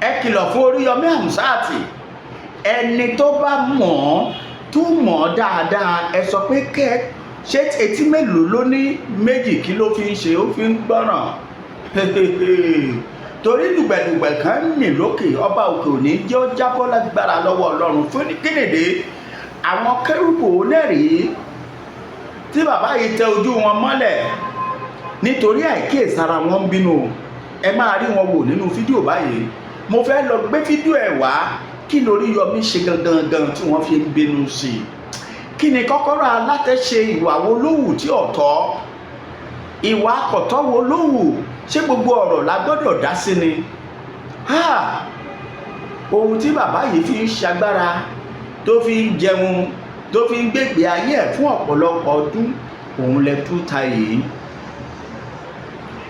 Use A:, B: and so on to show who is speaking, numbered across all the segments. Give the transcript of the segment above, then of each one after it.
A: Ẹ kìlọ̀ fún Oríyọmí Hamzat. Ẹni tó bá mọ̀ ọ́, tó mọ̀ ọ́ dáadáa, ẹ sọ pé kẹ́ ṣé etí mélòó ló ní? Méjì. Kí ló fi ń ṣe? Ó fi ń gbọ́ràn, torí dùgbẹ̀dùgbẹ̀ kan ń mì lókè. Ọba òkè òní jẹ́ ó jábọ́ lágbára lọ́wọ́ Ọlọ́run. Fún kínìdé àwọn kérúbù onẹ́rìí tí bàbá yìí tẹ ojú wọn mọ́lẹ̀ nítorí àìkíyèsára, wọn ń bínú. Ẹ máa rí wọn wò nínú fídíò báyìí. Mo fẹ́ lọ gbé fídíò ẹ̀ wá. Kí lórí Yọmí ṣe gangan gan tí wọ́n fi ń bínú sí i? Kí ni Kọ́kọ́rọ́ Alátẹ ṣe? Ìwà wo ló wù tí ọ̀tọ̀? Ìwà akọ̀tọ̀ wo ló wù? Ṣé gbogbo ọ̀rọ̀ la gbọ́dọ̀ dá sí ni? Ohun tí bàbá yìí fi ń ṣagbára, tó fi ń jẹun, tó fi ń gbégbé ayé ẹ̀ fún ọ̀pọ̀lọpọ̀ ọdún, òun lẹ tú ta yìí.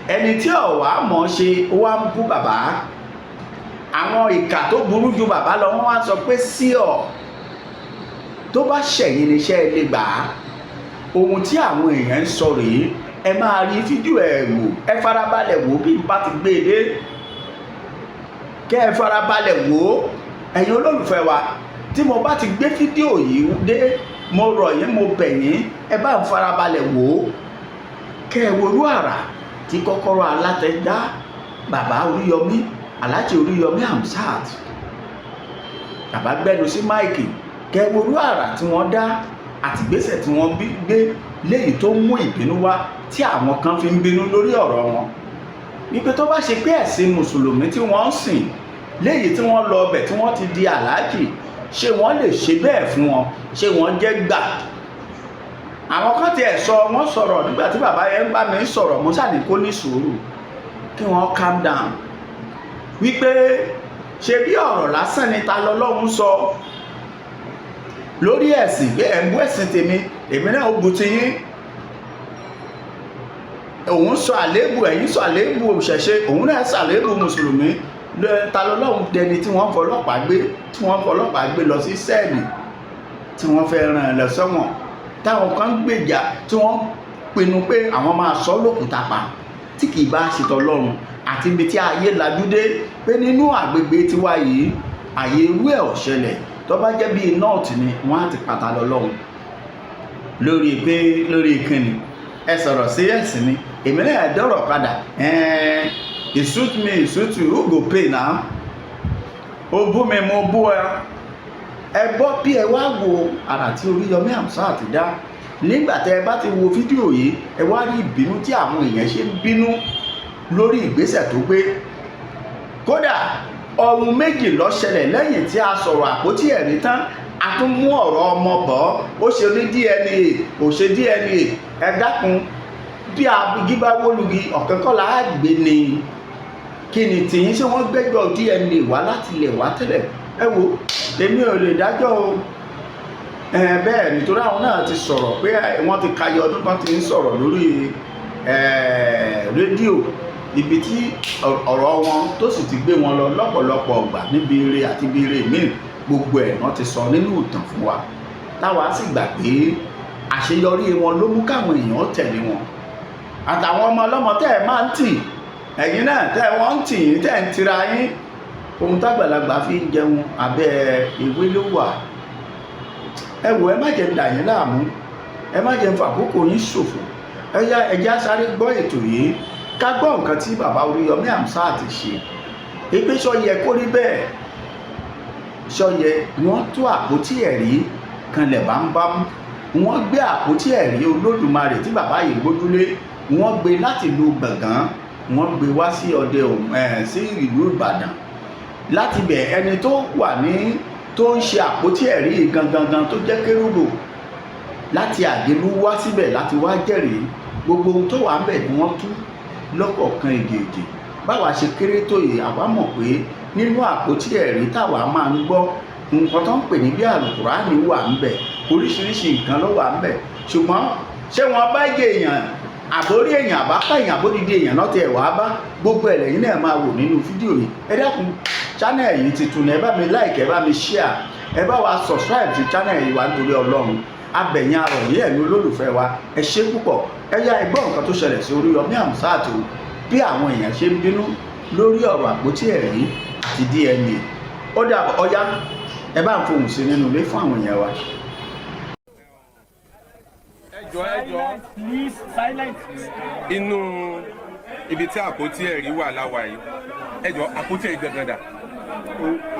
A: Ẹni tí ọ̀wá mọ̀ ṣe, ó wá ń bú bàbá. Àwọn ìkà tó burú ju bàbá lọ, wọ́n wá sọ pé sí ọ tó bá ṣẹ̀yìn níṣẹ́ lè gbà á. Ohun tí àwọn èèyàn ń sọ rèé. Ẹ máa rí fídíò ẹ̀ wò. Ẹ farabalẹ̀ wò. Bí n bá ti gbé e dé, kẹ́ ẹ farabalẹ̀ wò ó. Ẹ̀yin olólùfẹ́ wa, tí mo bá ti gbé fídíò yìí dé, mo rọ̀ yín, mo bẹ̀ yín, ẹ bá ń farabalẹ̀ wò ó, kẹ́ ẹ worú àrà tí Kọ́kọ́rọ́ Alátẹ dá bàbá Oríyọmí, Aláàjì Oríyọmí Hamzat. Bàbá gbẹnu sí mic. Kẹ́ ẹ worú àrà tí wọ́n dá àti ìgbésẹ̀ tí wọ́n gbé léyìí tó mú ìbínú wá, tí àwọn kan fi ń bínú lórí ọ̀rọ̀ wọn, wípé tó bá ṣe pé ẹ̀sìn mùsùlùmí tí wọ́n ń sìn, léyìí tí wọ́n lọ ọbẹ̀ tí wọ́n ti di aláàjì, ṣé wọ́n lè ṣe bẹ́ẹ̀ fún wọn? Ṣé wọ́n jẹ́ gbà? Àwọn kan tiẹ̀ sọ, wọ́n sọ̀rọ̀. Nígbà tí bàbá yẹn ń bá mi sọ̀rọ̀, mo ṣàní kó ní sùúrù, kí wọ́n calm down, wípé ṣe bí ọ̀rọ̀ lásán ni. Ta lọ́lọ́run sọ lórí ẹ̀sìn pé ẹ̀ ń bú ẹ̀sìn tèmi, èmi náà ó bu ti yín. Òun sọ àléébù, ẹ̀yin sọ àléébù òṣẹ̀ṣe, òun náà sọ àléébù mùsùlùmí. Ta lọ́lọ́run dẹni tí wọ́n fọlọ́pàá gbé, tí wọ́n fọlọ́pàá gbé lọ sí cell, tí wọ́n fẹ́ ràn ẹ̀ lọ sẹ́wọ̀n, táwọn kan gbèjà, tí wọ́n pinnu pé àwọn máa sọ lókùúta pa, tí kì í bá ṣètò Ọlọ́run àti ibi tí ayé lajú dé, pé nínú àgbègbè tiwa yìí, àyè irú ẹ̀ ò ṣẹlẹ̀. Tó bá jẹ́ bíi north ni, wọ́n á ti pàtà lọ́lọ́run lórí pé lórí ìkànnì ẹ sọ̀rọ̀ sí ẹ̀sìn mi, èmi náà dọ̀rọ̀ padà. It suit me, it suit you, who go pay now? Ó bú mi, mo bú ẹ. Ẹ gbọ́ bí ẹ wá wo àrà tí Oríyọmí Hamzat dá. Nígbà tẹ ẹ bá ti wo fídíò yìí, ẹ wá rí ìbínú tí àwọn èèyàn ṣe ń bínú lórí ìgbésẹ̀ tó gbé. Kódà, ohun méjì ló ṣẹlẹ̀ lẹ́yìn tí a sọ̀rọ̀ àpótí ẹ̀rí tán. A tún mú ọ̀rọ̀ ọmọ bọ̀. Ó ṣe ní DNA, ò ṣe DNA. Ẹ dákun, bí igi bá wó lugi, ọ̀kan kọ́ la á gbé ni. Kí ni tìyín? Ṣé wọ́n gbẹ́jọ́ DNA wá láti ilẹ̀ wá tẹ́lẹ̀? Ẹ wo, èmi ò lè dájọ́ o. Ẹ bẹ́ẹ̀, nítorí àwọn náà ti sọ̀rọ̀ pé wọ́n ti kayọ ọdún kan ti ń sọ̀rọ̀ lórí rédíò, ibi tí ọ̀rọ̀ wọn tó sì ti gbé wọn lọ lọ́pọ̀lọpọ̀ ọgbà, níbi eré àti ibi eré míì, gbogbo ẹ̀ wọ́n ti sọ nínú ìtàn fún wa, táwa sì gbà pé àṣeyọrí wọn ló mú káwọn èèyàn tẹ̀lé wọn, àtàwọn ọmọ ọlọ́mọ tẹ́ ẹ máa ń tì, ẹ̀yin náà tẹ́ wọ́n ń tì yín, tẹ́ ń tira yín. Ohun tágbàlagbà fi ń jẹun, abẹ́ ewé ló wà. Ẹ wò, ẹ má jẹ́ ń dà yín láàmú, ẹ má jẹ́ ń fàkókò yín ṣòfò. Ẹ yá, ẹ já sáré gbọ́ ètò yìí, ká gbọ́ nǹkan tí bàbá Oríyọmí Hamzat ṣe. Pé sọ yẹ kó rí bẹ́ẹ̀? Sọ yẹ wọ́n tú àpótí ẹ̀rí kanlẹ̀ bámbám? Wọ́n gbé àpótí ẹ̀rí Olódùmarè tí bàbá yìí gbójúlé, wọ́n gbé láti ìlú Gbọ̀ngàn, wọ́n gbé wá sí ọdẹ ẹ̀ sí ìlú Ìbàdàn. Láti bẹ̀, ẹni tó wà ní tó ń ṣe àpótí ẹ̀rí gangan gan, tó jẹ́ kérúbù láti Àgélú wá síbẹ̀ láti wá jẹ́rìí, gbogbo ohun tó wà ń bẹ̀ ni wọ́n tú lọ́kọ̀ọ̀kan èjèèjì. Báwa ṣe kéré tó yìí, àwa mọ̀ pé nínú àpótí ẹ̀rí táwa máa ń gbọ́, nǹkan tó ń pè ní bí àlùkùránì wà ń bẹ̀, oríṣiríṣi nǹkan ló wà ń bẹ̀. Ṣùgbọ́n ṣé wọ́n bá jẹ èèyàn, àbórí èèyàn, àbápá èèyàn, àbódìdí èèyàn náà tiẹ̀ wá bá? Gbogbo ẹ̀ lẹ́yìn náà máa wò nínú fídíò yìí. Ẹ dákun, channel yìí ti tún ní. Ẹ bá mi like, ẹ bá mi share, ẹ bá wa subscribe sí channel yìí wá nítorí Ọlọ́run. Abẹ̀yìn arọ̀ yìí, ẹ̀mí olólùfẹ́ wa, ẹ ṣé púpọ̀. Ẹ yá, ẹ gbọ́ nǹkan tó ṣẹlẹ̀ sí Oríyọmí Hamzat o, bí àwọn èèyàn ṣe ń bínú lórí ọ̀rọ̀ àpótí ẹ̀rí. Àti DNA ó dà. Ọ̀yá, ẹ bá ń fohùn sí nínú ilé fún àwọn èèyàn wa.
B: Ẹjọ, ẹjọ.
C: Please, silent.
B: Inú ibi tí àpótí ẹ̀rí wà láwa yìí. Ẹjọ, àpótí ẹ̀rí gangan dà?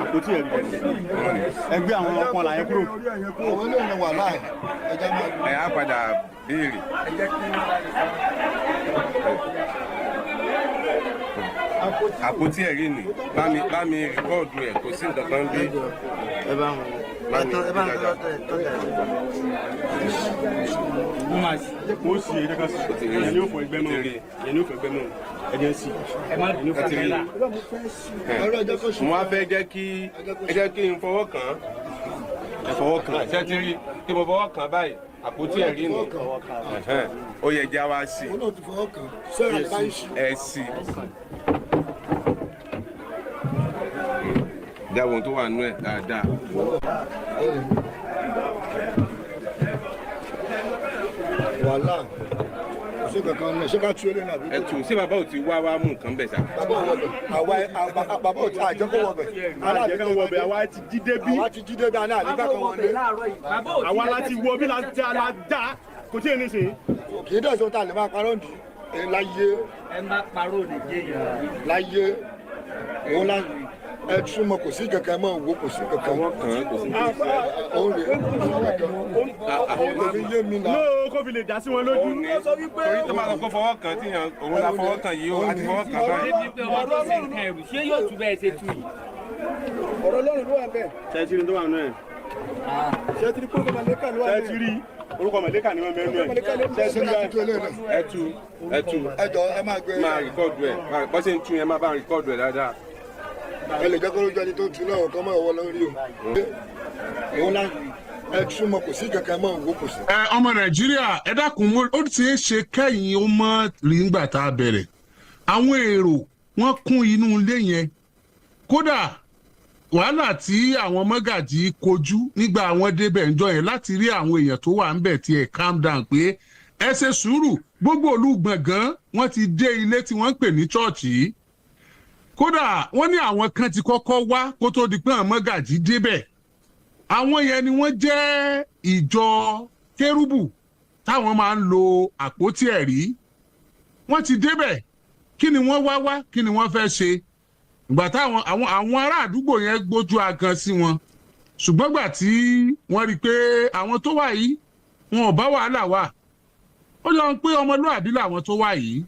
D: Àpótí ẹ̀rí, ẹgbẹ́ àwọn ọkàn là yẹn kúrò.
E: Àwọn ilé ìrìn wà láì ẹja máa.
B: Ẹ á padà béèrè. Àpótí ẹ̀rí ni. Bá mi record ẹ̀. Kò sí nǹkan kan bí.
E: Ẹ bá wọn.
B: Bá mi
E: ẹ bá
B: dáadáa.
D: Mo sì ẹ jẹ́ ká sí ìyẹn ní òfò ẹgbẹ́ mọ́, ìyẹn ní òfò ẹgbẹ́ mọ́, ẹ jẹ́ sí.
C: Ẹ má bínú.
B: Ẹ ti rí.
E: Ọ̀rọ̀ ẹjọ́ kò sí.
B: Mo wá fẹ́ jẹ́ kí ẹ jẹ́ kí n fọwọ́ kàn án. Ẹ fọwọ́ kàn án. Ṣé ti rí kí mo fọwọ́ kàn án báyìí? Àpótí ẹ̀rí ni. Ẹ̀hẹ́n. Ó yẹ já wá sí.
E: Òun náà ti fọwọ́ kàn sẹ́yìn àbáyé sí.
B: Ẹ sí dáwọn tó wà nú ẹ̀ dáadáa.
E: Wàhálà kò sí kankan náà. Ṣé ká tú eré náà bí?
B: Ẹ tù sí. Bàbá ò ti wá wá mú nǹkan bẹ̀ sá.
E: Bàbá ò wọbẹ̀. Àwa bàbá ò tí àjọ kò wọbẹ̀.
D: Alájẹ kan wọbẹ̀, àwa ti jí débí.
E: Àwa ti jí débi àná ànígbà kan wọlé.
D: Àwa láti wọ bí la dá la dá kò tí ì ní sìn.
E: Kì í dẹ̀ sọ ta lè máa parọ́ ndì láyé.
C: Ẹ má parọ́ ní jẹ́yàn.
E: Láyé òun lá ẹ túmọ̀ kò sí kankan mọ́ òwò, kò sí kankan.
B: Ọwọ́ kàn án, kò sí.
E: Òun rè é, kò sí kankan. Òun lèmi yé mi náà.
D: Lóò kó fi lè dá sí wọn lójú.
B: Òun ní torí tó bá lọ kó fọwọ́ kàn tí yàn òun la fọwọ́ kàn yìí ó àti fọwọ́ kàn báyìí.
C: Débi pé ọmọ tó ṣe nǹkan ẹ̀rù, ṣé yóò tú bẹ́ẹ̀ ṣe tú yìí?
E: Ọ̀rọ̀ Ọlọ́run ló wà bẹ́ẹ̀.
D: Ṣé ti rí tó wà nù ẹ̀?
E: Ṣé ti rí kó mọ̀lẹ́kà ló wà
D: Ṣé ti rí orúkọ mọ̀lẹ́kà ni wọ́n mẹ́nu ẹ̀? Ṣé ti
E: Ṣé
D: rí
E: ká tú eré náà?
B: Ẹ tú, ẹ tú.
E: Ẹ jọ, ẹ máa gbé.
B: Máa record ẹ̀. Bọ́ ṣe ń tú yẹn, máa bá record ẹ̀ dáadáa.
E: Ẹ lè jẹ́ kó lójú ẹni tó tu náà kọ́ mọ́ ọwọ́ lórí o. Òun lá ẹ túmọ̀ kò sí kankan mọ́ òwò, kò sí.
F: Ẹ ọmọ Nàìjíríà, ẹ dákun. Ó ti ń ṣe kẹ́yìn ó mọ́ rí ńgbà tá a bẹ̀rẹ̀. Àwọn èrò wọ́n kún inú ilé yẹn. Kódà wàhálà tí àwọn mọ́gàjì kojú nígbà àwọn débẹ̀ ńjọ́ yẹn láti rí àwọn èèyàn tó wà ńbẹ̀ tí ẹ̀ calm down pé ẹ ṣe sùúrù. Gbogbo ìlú Gbọ̀ngàn wọ́n ti dé ilé tí wọ́n ń pè ní chọ́ọ̀chì yìí. Kódà wọ́n ní àwọn kan ti kọ́kọ́ wá kó tó di pé àwọn mọ́gàjì débẹ̀. Àwọn yẹn ni wọ́n jẹ́ ìjọ kérúbù táwọn máa ń lo àpótí ẹ̀rí. Wọ́n ti débẹ̀. Kí ni wọ́n wá wá? Kí ni wọ́n fẹ́ ṣe? Ìgbà táwọn àwọn ará àdúgbò yẹn gbójú agan sí wọn, ṣùgbọ́n gbà tí wọ́n rí i pé àwọn tó wà yìí, wọn ò bá wàhálà wà, ó jọ pé ọmọlúàbí làwọn tó wà yìí.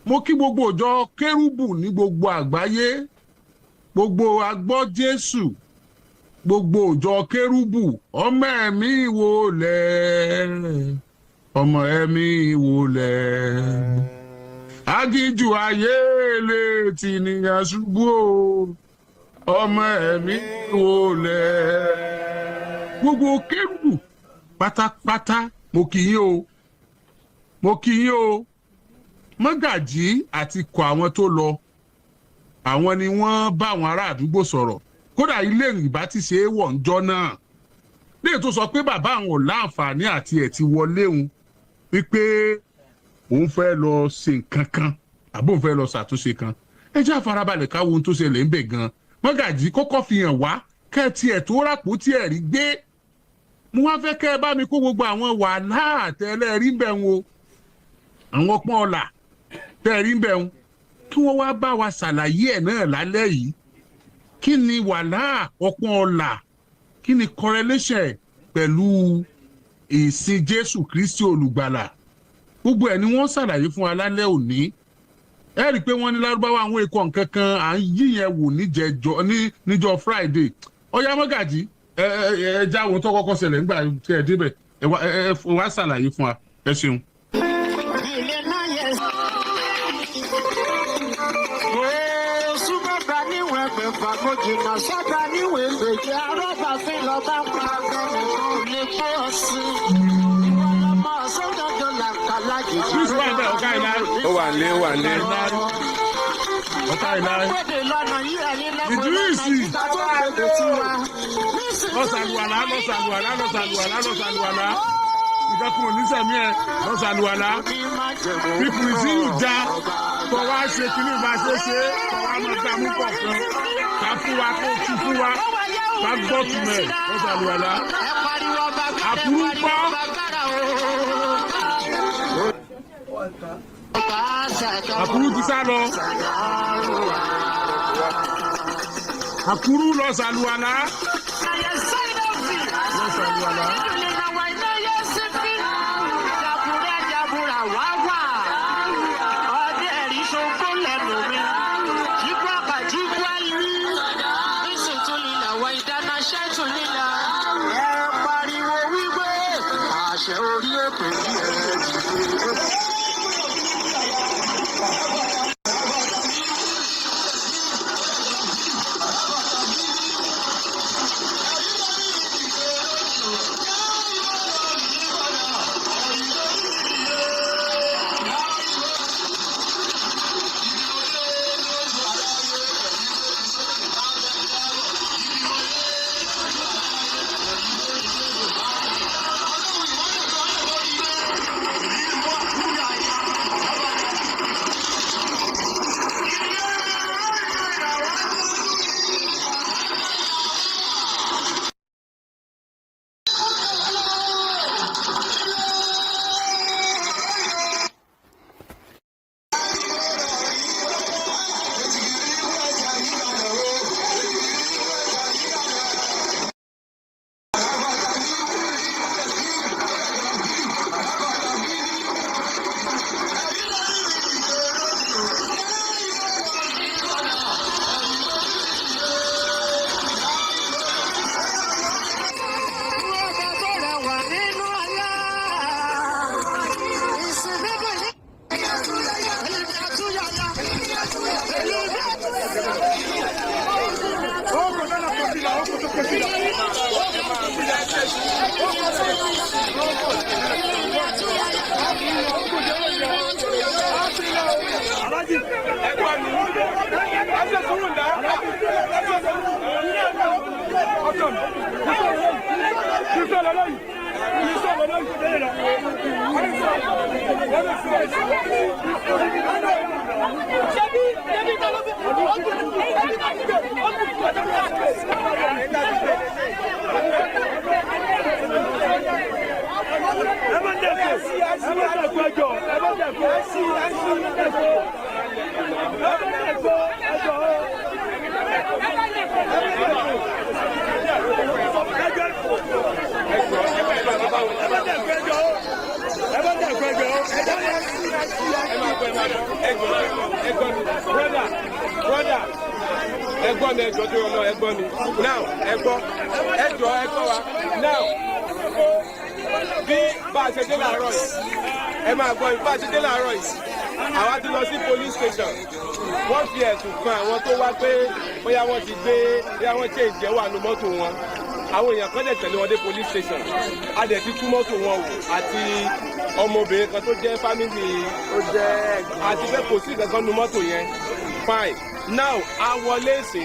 F: Mo kí gbogbo ìjọ kérúbù ní gbogbo àgbáyé, gbogbo agbọ́ Jésù, gbogbo ìjọ kérúbù. Ọmọ ẹ̀mí wò lẹ̀, ọmọ ẹ̀mí wò lẹ̀, aginjù ayé lè tìníyàn ṣubú o, ọmọ ẹ̀mí wò lẹ̀. Gbogbo kérúbù pátápátá, mo kì í o, mo kì í o. Mọ́gàjí àti kọ àwọn tó lọ, àwọn ni wọ́n bá àwọn ará àdúgbò sọ̀rọ̀. Kódà ilé ìbá ti ṣe é wọ̀ ńjọ́ náà léè tó sọ pé bàbá àwọn ò láǹfààní àti ẹ̀ ti wọlé òun, wípé òun fẹ́ lọ ṣe nǹkan kan àbó òun fẹ́ lọ ṣàtúnṣe kan. Ẹ jẹ́ àfarabalẹ̀ ká wo ohun tó ṣẹlẹ̀ ń bẹ̀ gan. Mọ́gàjí kọ́kọ́ fi hàn wá kẹ́ ẹ tiẹ̀ tó ràpò tí ẹ̀ rí gbé. Mo wá fẹ́ kẹ́ ẹ bá mi kó gbogbo àwọn wàhálà àtẹlẹ́ rí ń bẹ̀ ń wo àwọn ọpọ́n ọ̀la tẹ́ rí ń bẹ̀ ń, kí wọ́n wá bá wa ṣàlàyé ẹ̀ náà lálẹ́ yìí. Kí ni wàhálà ọpọ́n ọ̀la? Kí ni correlation ẹ̀ pẹ̀lú ìsìn Jésù Kristi olùgbàlà? Gbogbo ẹ̀ ni wọ́n ṣàlàyé fún wa lálẹ́ òní. Ẹ rí i pé wọ́n ní lárúbáwá àwọn ikọ̀ nǹkan kan à ń yí yẹn wò níjẹjọ ní níjọ́ Friday. Ọ̀yá mọ́gàjì, ẹ ẹ ẹ jáwọ́ tó kọ́kọ́ ṣẹlẹ̀ nígbà tí ẹ débẹ̀. Ẹ wá ẹ ẹ wá ṣàlàyé fún wa. Ẹ ṣeun.
G: Ilé náà yẹ. Oṣù bàbá níwọ̀n ẹgbẹ̀fà, mo jìnnà sábà níwọ̀n ẹgbẹ̀jẹ̀ arọ́bàfin lọ́ba pa agbẹnìkan ò lè kó ọ sí. Ìwọ lọmọ sọ́dọ̀dọ̀ làkàlà jìjì.
F: Chris wà bẹ́ẹ̀, ọ̀gá ìlà.
B: Ó wà nílé, ó wà nílé.
F: Ọ̀gá ìlà.
G: Pèdè lọ́nà yìí, ẹ̀yin lẹ́kọ̀ọ́
F: Ìdírísì.
G: lọ́nà yìí tó pèdè sí wa.
F: Lọ́sàlùwàlá, lọ́sàlùwàlá, lọ́sàlùwàlá, lọ́sàlùwàlá. Ìdẹ́kun onísẹ̀mí ẹ̀, lọ́sàlùwàlá. Fífúri sí ìjà tó wá ṣe kíní bá ṣe ṣe tó wá máa gbà mú kọ̀ọ̀kan ká. fún wa, kó tú fún wa, ká gbọ́ túmẹ̀. Ó ṣàlùwàlá. Àkúrú gbọ́. Àkúrú ti sá lọ. Àkúrú lọ ṣàlùwàlá. Lọ ṣàlùwàlá.
G: Àṣẹ orí ètò yìí ẹ̀ jìnnà.
B: Brother, ẹ gbọ́ mi, ẹ jọ̀ọ́ tó yọ lọ, ẹ gbọ́ mi now, ẹ gbọ́, ẹ jọ̀ọ́, ẹ gbọ́ wa now. Bí bá a ṣe dé láàárọ̀ yìí, ẹ máa gbọ́ mi, bá a ṣe dé láàárọ̀ yìí, àwa ti lọ sí police station. Wọ́n fi ẹ̀sùn kan àwọn tó wá pé bóyá wọ́n ti gbé, bóyá wọ́n ṣe ìjẹ́wọ́ àánú mọ́tò wọn. Àwọn èèyàn kan dẹ̀ tẹ̀lé wọn dé police station. A dẹ̀ ti tú mọ́tò wọn wò àti ọmọbìnrin kan tó jẹ́ family àti pé kò sí ìkankan nu mọ́tò yẹn. Fine, now a wọlé sí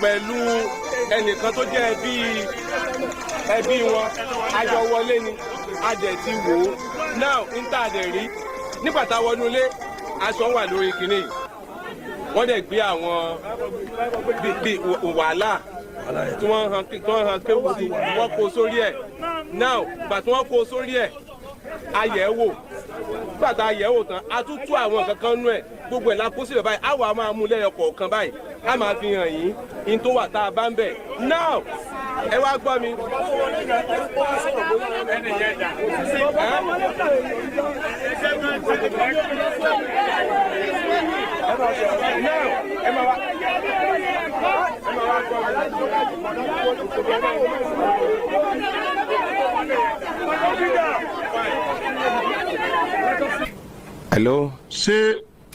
B: pẹ̀lú ẹnìkan tó jẹ́ ẹbí wọn. A jọ wọlé ni, a dẹ̀ ti wò ó. Now n tá a dẹ̀ rí nígbà tá a wọnú ilé, aṣọ wà lórí kinní yìí. Wọ́n dẹ̀ gbé àwọn bíi wàhálà tí wọ́n hàn kéwù sí, wọ́n kó sórí ẹ̀. Now gbà tí wọ́n kó sórí ẹ̀, a yẹ̀ ẹ́ wò. Nígbà tá a yẹ̀ ẹ́ wò tán, a tún tú àwọn nǹkan kan nú ẹ̀. Gbogbo ẹ̀ la kó síbẹ̀ báyìí. A wà máa mú lẹ́yọ kọ̀ọ̀kan báyìí, a máa fi hàn yín in tó wà tá a bá ń bẹ̀. Now ẹ wá gbọ́ mi. Now ẹ máa wá gbọ́ mi. Hello.
F: Ṣé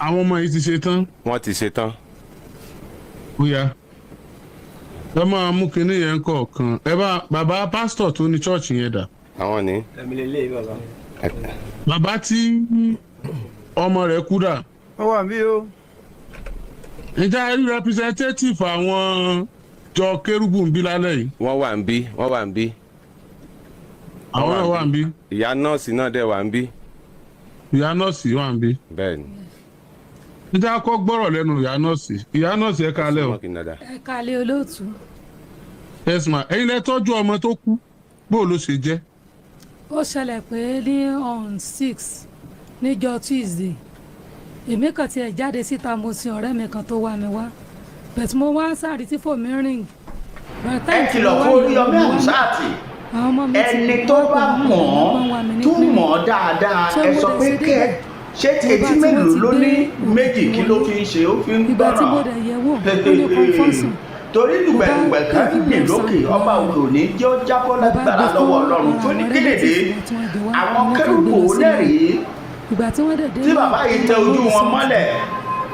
F: àwọn ọmọ yìí ti ṣe tán?
B: Wọ́n ti ṣe tán.
F: Bóyá ẹ máa mú kinní yẹn kọ̀ọ̀kan. Ẹ bá bàbá pásítọ̀ tó ní church yẹn dà?
B: Àwọn ni.
F: Bàbá tí ọmọ rẹ̀ kú dà?
H: Ó wà bí o.
F: Ǹjẹ́ ẹ rí representative àwọn jọ kérúbù ń bí lálẹ́ yìí?
B: Wọ́n wà ń bí, wọ́n wà ń bí.
F: Àwọn náà wà ń bí.
B: Ìyá nọ́ọ̀sì náà dẹ̀ wà ń bí.
F: Ìyá nọ́ọ̀sì wà ń bí.
B: Bẹ́ẹ̀ ni.
F: Ẹ jẹ́ kó gbọ́rọ̀ lẹ́nu ìyá nọ́ọ̀sì. Ìyá nọ́ọ̀sì, ẹ kalẹ̀ o.
H: Ẹ kalẹ̀, olóòtú.
F: Yes ma, ẹ̀yin lẹ tọ́jú ọmọ tó kú, bó ló ṣe jẹ́?
H: Ó ṣẹlẹ̀ pé ní on 6 níjọ́ Tuesday, èmi kàn tiẹ̀ jáde síta, mo sin ọ̀rẹ́ mi kan tó wá mi wá, but mo wá sáré tí phone mi ring.
A: Ẹ kìlọ̀ fún Oríyọmí Hamzat, ẹni tó bá mọ̀ ọ́ tó mọ̀ ọ́ dáadáa, ẹ sọ pé kẹ́ ẹ ṣé etí mélòó ló ní? Méjì. Kí ló fi ń ṣe? Ó fi ń
H: Ìgbà tí mo
A: gbọ́ràn.
H: Dẹ̀ yẹ̀ wò, ó ní convulsion.
A: Torí lùgbẹ̀lùgbẹ̀ kan mì lókè, ọba òkè òní jẹ́ ó jábọ́ lágbára lọ́wọ́ Ọlọ́run tó ní kéde. Àwọn kérúbù lẹ́rìí
H: Ìgbà tí wọ́n dẹ̀ dé
A: tí bàbá yìí tẹ ojú wọn mọ́lẹ̀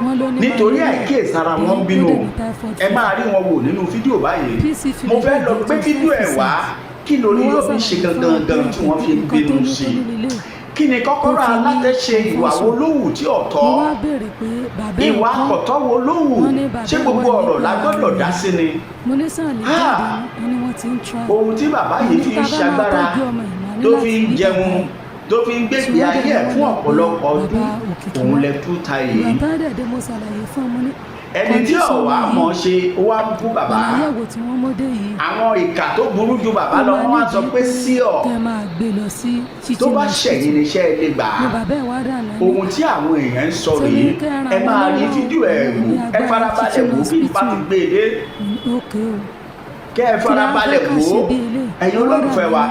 H: wọ́n ló ní
A: nítorí
H: malaria,
A: àìkíyèsára wọn ń bínú.
H: ó dẹ̀ ní typhoid.
A: Ẹ máa rí wọn wò nínú fídíò báyìí. Mo fẹ́ lọ gbé fídíò ẹ̀ wá. Kí lórí Yọmí ṣe gangan gan tí wọ́n fi ń bínú sí i? Kí ni kọ́kọ́rọ́ alátẹ ṣe? Ìwà wo ló wù tí ọ̀tọ̀?
H: Mo wá béèrè pé bàbá ẹ̀
A: Ìwà
H: ńkọ́?
A: àkọ́tọ́ wo ló wù?
H: Wọ́n ní bàbá
A: Ṣé
H: ẹ̀
A: gbogbo
H: wà
A: ọ̀rọ̀
H: ní
A: la gbọ́dọ̀ dá sí ni?
H: Mo ní sàn lè jáde ní, wọ́n ní wọ́n ti ń try.
A: Ohun tí bàbá yìí fi ń ṣagbára, tó fi ń jẹun, tó fi ń gbègbè ayé ẹ̀ fún ọ̀pọ̀lọpọ̀ ọdún, òun lẹ tú ta
H: Ìgbà
A: yìí.
H: tá dẹ̀ dé, mo ṣàlàyé fún ọmọ ní
A: Ẹni tí ọ̀wá mọ̀ ṣe, ó wá ń bú bàbá.
H: Àyẹ̀wò tí wọ́n mọ́dé yìí,
A: Àwọn ìkà tó burú ju bàbá lọ, wọ́n wá sọ pé sí ọ
H: kẹ́ máa gbé lọ sí
A: tó bá
H: teaching.
A: ṣẹ̀yìn níṣẹ́ ilé gbà
H: Ní
A: á.
H: bàbá ẹ̀ wá dà lẹ́nu.
A: Ohun tí àwọn èèyàn ń sọ rèé. Ẹ máa rí fídíò ẹ̀ wò, ẹ farabalẹ̀ wò bí bá ti gbé e dé.
H: Ókè o.
A: Kẹ́ ẹ farabalẹ̀ wò ó, ẹ̀yin olólùfẹ́ wa.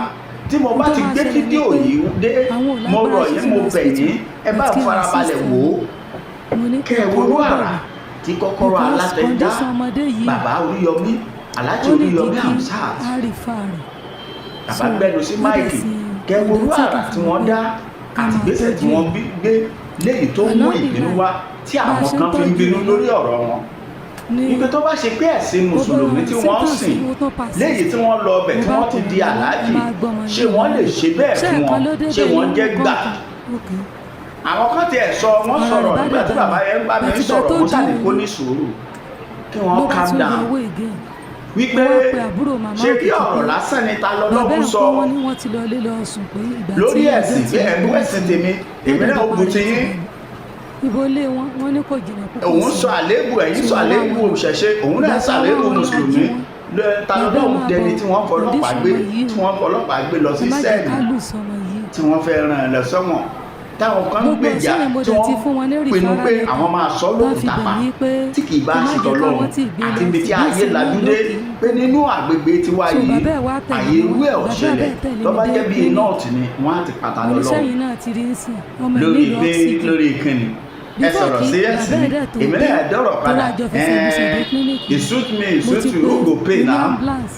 A: Tí mo bá ti gbé fídíò yìí dé, mo rọ̀ yín, mo bẹ̀ yín, ẹ bá farabalẹ̀ wò ó,
H: Mo ní
A: kẹ́ ẹ wo irú àrà tí kọ́kọ́rọ́ alátẹ dá bàbá Oríyọmí, Aláàjì
H: Ó ní
A: Oríyọmí
H: kí
A: Hamzat.
H: á rí fa rẹ̀.
A: Bàbá gbẹnu sí mic. Kẹ́ ẹ wo irú àrà tí wọ́n dá àti ìgbésẹ̀ tí wọ́n gbé léyìí tó mú ìbínú wá, tí àwọn kan fi ń bínú lórí ọ̀rọ̀ wọn, ibi tó bá ṣe pé ẹ̀sìn mùsùlùmí tí wọ́n ń sìn, léyìí tí wọ́n lọ ọbẹ̀ tí wọ́n ti di aláàjì, ṣé wọ́n lè ṣe bẹ́ẹ̀ fún wọn? Ṣé wọ́n jẹ́ gbà? Àwọn kan tiẹ̀ sọ, wọ́n sọ̀rọ̀ nígbà tí bàbá yẹn ń bá mi sọ̀rọ̀, mo sàní kó ní sùúrù, kí wọ́n calm down, wípé ṣé bí ọ̀rọ̀ lásán ni ta lọ́lọ́run sọ
H: Wọ́n ní wọ́n ti lọ ilé lọ sùn, pé ìgbà tí
A: lórí
H: ọjọ́
A: ẹ̀sìn
H: ti
A: pé ẹ̀bú ẹ̀sìn tèmi, èmi náà ó bu ti yín.
H: Ibo ilé wọn, wọ́n ní kò jìnnà púpọ̀
A: Òun
H: sí
A: sọ àléébù, ẹ̀yin sọ àléébù ṣẹ̀ṣẹ̀, òun náà sọ àléébù mùsùlùmí. Ta lọ́lọ́run dẹni tí wọ́n fọlọ́pàá gbé, tí wọ́n fọlọ́pàá gbé lọ sí
H: Ẹ má jẹ́
A: cell,
H: ká lù sọmọ yìí.
A: tí wọ́n fẹ́ ràn án lọ sọ́wọ̀n, táwọn kan ń
H: Gbogbo
A: gbèjà,
H: ìṣẹ̀lẹ̀ mo
A: tí
H: dẹ̀
A: wọ́n
H: ti fún wọn ní
A: pinnu pé
H: referral
A: àwọn máa sọ
H: letter.
A: lóhùn
H: Tán fi
A: tàpá
H: bẹ̀ mí pé
A: tí kì í bá
H: ẹ má
A: ṣe
H: jẹ́
A: tọlọ́run
H: káwọn tí ì gbé
A: àti
H: lọ
A: ibi tí
H: sí
A: ayé
H: ìsinmi
A: lajú dé,
H: lókè.
A: pé nínú àgbègbè tiwa
H: So
A: yìí,
H: bàbá ẹ̀ wá tẹ̀lé
A: àyè
H: mi
A: irú ẹ̀ ò
H: wá. Bàbá
A: ṣẹlẹ̀.
H: ẹ̀ tẹ̀lé
A: Tó
H: mi
A: bá
H: dé
A: jẹ́ bíi
H: clinic.
A: north ni wọ́n á ti pàtà lọ
H: Oníṣẹ́
A: lọ́wọ́
H: yìí náà ti rí ń sìn ọmọ ẹ̀
A: lórí
H: nílò
A: pé
H: oxygen.
A: lórí kíni ẹ
H: Before
A: sọ̀rọ̀
H: kí
A: sí ẹ̀sìn,
H: bàbá ẹ̀ dẹ̀ tó
A: èmi
H: dé,
A: náà dọ̀rọ̀
H: tó
A: padà.
H: rájọ fẹsẹ̀ mi dé clinic.
A: It suit me, it
H: Mo
A: suit
H: ti
A: you,
H: pé
A: who go pay
H: ní
A: now?
H: ambulance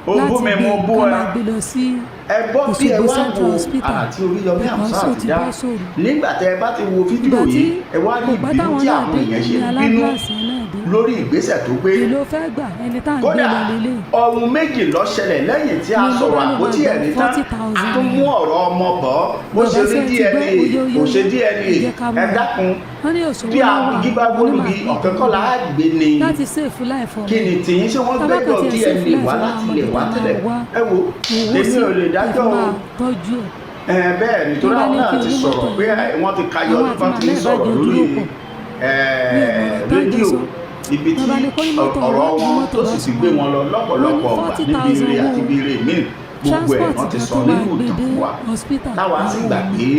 A: Ó bú
H: láti
A: mi,
H: gbé
A: mo bú
H: ká
A: ẹ.
H: máa gbé lọ sí
A: Ẹ gbọ́ bí ẹ
H: Òṣogbo
A: wá
H: Central
A: wo
H: Hospital
A: àrà tí Oríyọmí
H: because
A: Hamzat
H: ó ti
A: dá.
H: bọ́ sóru.
A: Nígbà tẹ ẹ bá ti wo fídíò
H: Ìgbà tí
A: yìí, ẹ wá rí
H: kò pẹ́
A: ìbínú
H: táwọn
A: tí
H: náà
A: àwọn
H: dé,
A: èèyàn ṣe
H: ní
A: ń bínú
H: ambulance yẹn náà dé.
A: lórí ìgbésẹ̀ tó gbé.
H: Èló fẹ́ gbà ẹni tá à ń gbé
A: Kódà
H: lọ lélẹ̀?
A: ohun méjì ló ṣẹlẹ̀ lẹ́yìn tí a
H: Ní ló
A: sọ̀rọ̀
H: bá ló
A: àpótí
H: máa gba
A: ẹ̀rí tán.
H: 40,000.
A: A tún mú ọ̀rọ̀ ọmọ bọ̀ bó
H: Bàbá
A: ṣe rí
H: ṣe ti
A: DNA,
H: gbọ́, oyè, oyè,
A: kò ṣe
H: oyè,
A: DNA.
H: ẹ jẹ́ ká
A: Ẹ
H: mọ̀.
A: dákun,
H: Wọ́n ní òṣòwò
A: bí
H: lọ́wọ́
A: igi bá
H: àwọn
A: gbólógi,
H: onímọ̀
A: ọ̀kẹ́ kọ́ la á gbé ni.
H: Láti save life ọmọ.
A: Kí ni tìyín? Ṣé wọ́n
H: Tábà
A: gbẹ́jọ́
H: kan tiẹ̀ save
A: DNA
H: life
A: wá
H: ọmọ,
A: láti
H: àwọn
A: lè wá
H: ọmọdé
A: tẹ́lẹ̀?
H: máa wá
A: Ẹ wo,
H: owó
A: èmi
H: sí
A: ò lè dájọ́
H: ẹ
A: o.
H: máa tọ́jú ẹ̀.
A: Ẹ bẹ́ẹ̀ ni, torí
H: Wọ́n bá
A: àwọn
H: ní
A: náà
H: kí
A: ti
H: onímọ́tò
A: sọ̀rọ̀ pé wọ́n ti kayọ̀
H: àwọn
A: nípa
H: àti
A: ti ń
H: màmá ẹ̀ bá
A: sọ̀rọ̀
H: jọ
A: lórí
H: dúró pọ̀.
A: rédíò, ibi tí
H: Bàbá ní kó ní mọ́tò
A: ọ̀rọ̀
H: wá, ní
A: wọn
H: mọ́tò
A: tó
H: wá
A: sì ti
H: sùn
A: gbé
H: wọn.
A: wọn lọ lọ́pọ̀lọpọ̀
H: Wọ́n ní
A: ọgbà níbi ire
H: 40,000
A: àti ibi ire míì, gbogbo ẹ̀
H: transport
A: wọ́n ti
H: gan
A: sọ
H: tó máa
A: nínú
H: gbé
A: ìtàn
H: dé
A: fún wa,
H: hospital.
A: táwa sì gbà pé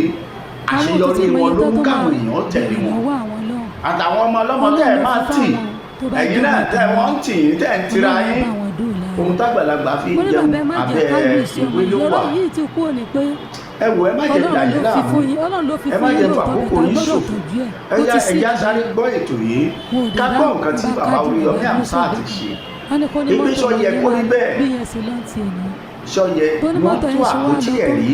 H: Àwọn
A: àṣeyọrí
H: tó ti mọ
A: wọn
H: iye
A: ló
H: tó
A: mú
H: tó
A: káwọn
H: máa
A: èèyàn tẹ̀lé
H: béèrè
A: wọn.
H: lọ́wọ́ àwọn lọ́hùn.
A: Àtàwọn ọmọ ọlọ́mọ tẹ́ ẹ
H: Ọlọ́run ló
A: máa
H: fi
A: tì,
H: fáwọn tó bá
A: ẹ̀yin
H: jẹ́
A: náà
H: ọmọ
A: tẹ́
H: tàwọn.
A: wọ́n ń tì yín, tẹ́ ń tira
H: Ọlọ́run
A: yín,
H: bá wọn dóòlà.
A: Ohun tágbàlagbà fi
H: Mo ní
A: jẹun
H: bàbá ẹ má jẹ́
A: abẹ́
H: ká lù sí ọmọ
A: ìwé
H: yìí.
A: ló wà.
H: Ọ̀rọ̀ yìí ti kú òní pé
A: Ẹ wò, ẹ má jẹ́ dà
H: Ọlọ́run
A: yín
H: ló fi
A: láàmú,
H: fún yín, Ọlọ́run ló fi
A: ẹ má
H: fún yín
A: jẹ́
H: lóòótọ́,
A: fàkókò
H: bẹ̀tà
A: yín
H: gbọ́dọ̀
A: ṣòfò.
H: tọ́jú ẹ̀.
A: Ẹ
H: Ó
A: yá
H: ti
A: ẹ
H: sick.
A: já sáré gbọ́ ètò yìí,
H: Wọn ò
A: ká
H: dẹ̀
A: gbọ́
H: dáhùn,
A: nǹkan tí
H: bá
A: bàbá
H: kájú
A: Oríyọmí
H: bàbá
A: Hamzat
H: ló
A: ṣe.
H: Wọ́n ní kó ní
A: Ibi
H: mọ́tò
A: sọ yẹ
H: lọ
A: kó rí
H: wá
A: bẹ́ẹ̀.
H: bí yẹn ṣe lọ́n ti ẹ̀ nìyẹn.
A: Sọ yẹ
H: Tó ní
A: wọ́n
H: mọ́tò
A: tú
H: yẹn ṣe wá
A: àpótí
H: lọ tó.
A: ẹ̀rí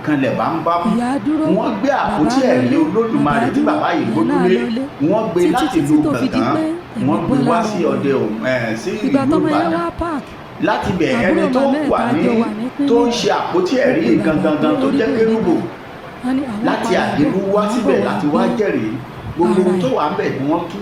A: kanlẹ̀ bámbám.
H: Ìyá dúró,
A: Wọ́n gbé
H: bàbá
A: àpótí ẹ̀rí
H: lọlé,
A: Olódùmarè
H: bàbá
A: tí
H: dúró,
A: bàbá yìí
H: ìyá náà
A: gbójúlé,
H: lọlé.
A: wọ́n gbé
H: Títí
A: láti
H: títí
A: ìlú
H: tó fi di
A: Gbọ̀ngàn,
H: pé ẹ̀mí
A: wọ́n gbé
H: bọ́
A: wá
H: lára
A: sí
H: ọmọ.
A: ọdẹ òun ẹ̀ sí
H: Ìgbà
A: ìlú
H: tọ́mọ yẹn
A: Ìbàdàn.
H: wá park,
A: Láti bẹ̀,
H: àbúrò
A: ẹni tó
H: màmá ẹ̀
A: wà
H: tá a
A: ní
H: jọ wà ní
A: tó ń
H: clinic.
A: ṣe àpótí ẹ̀rí
H: Ó pe bàbá
A: gangan
H: pé
A: tó
H: orí
A: jẹ́
H: kò rí
A: kérúbù
H: báyìí. Wọ́n ní àwọn
A: láti
H: padà bọ̀,
A: àdìrú wá
H: àwọn
A: síbẹ̀
H: bọ̀ wá
A: láti wá
H: gbé
A: jẹ́rìí gbogbo
H: ara
A: ohun tó
H: ẹ̀.
A: wà ń bẹ̀ ni wọ́n tú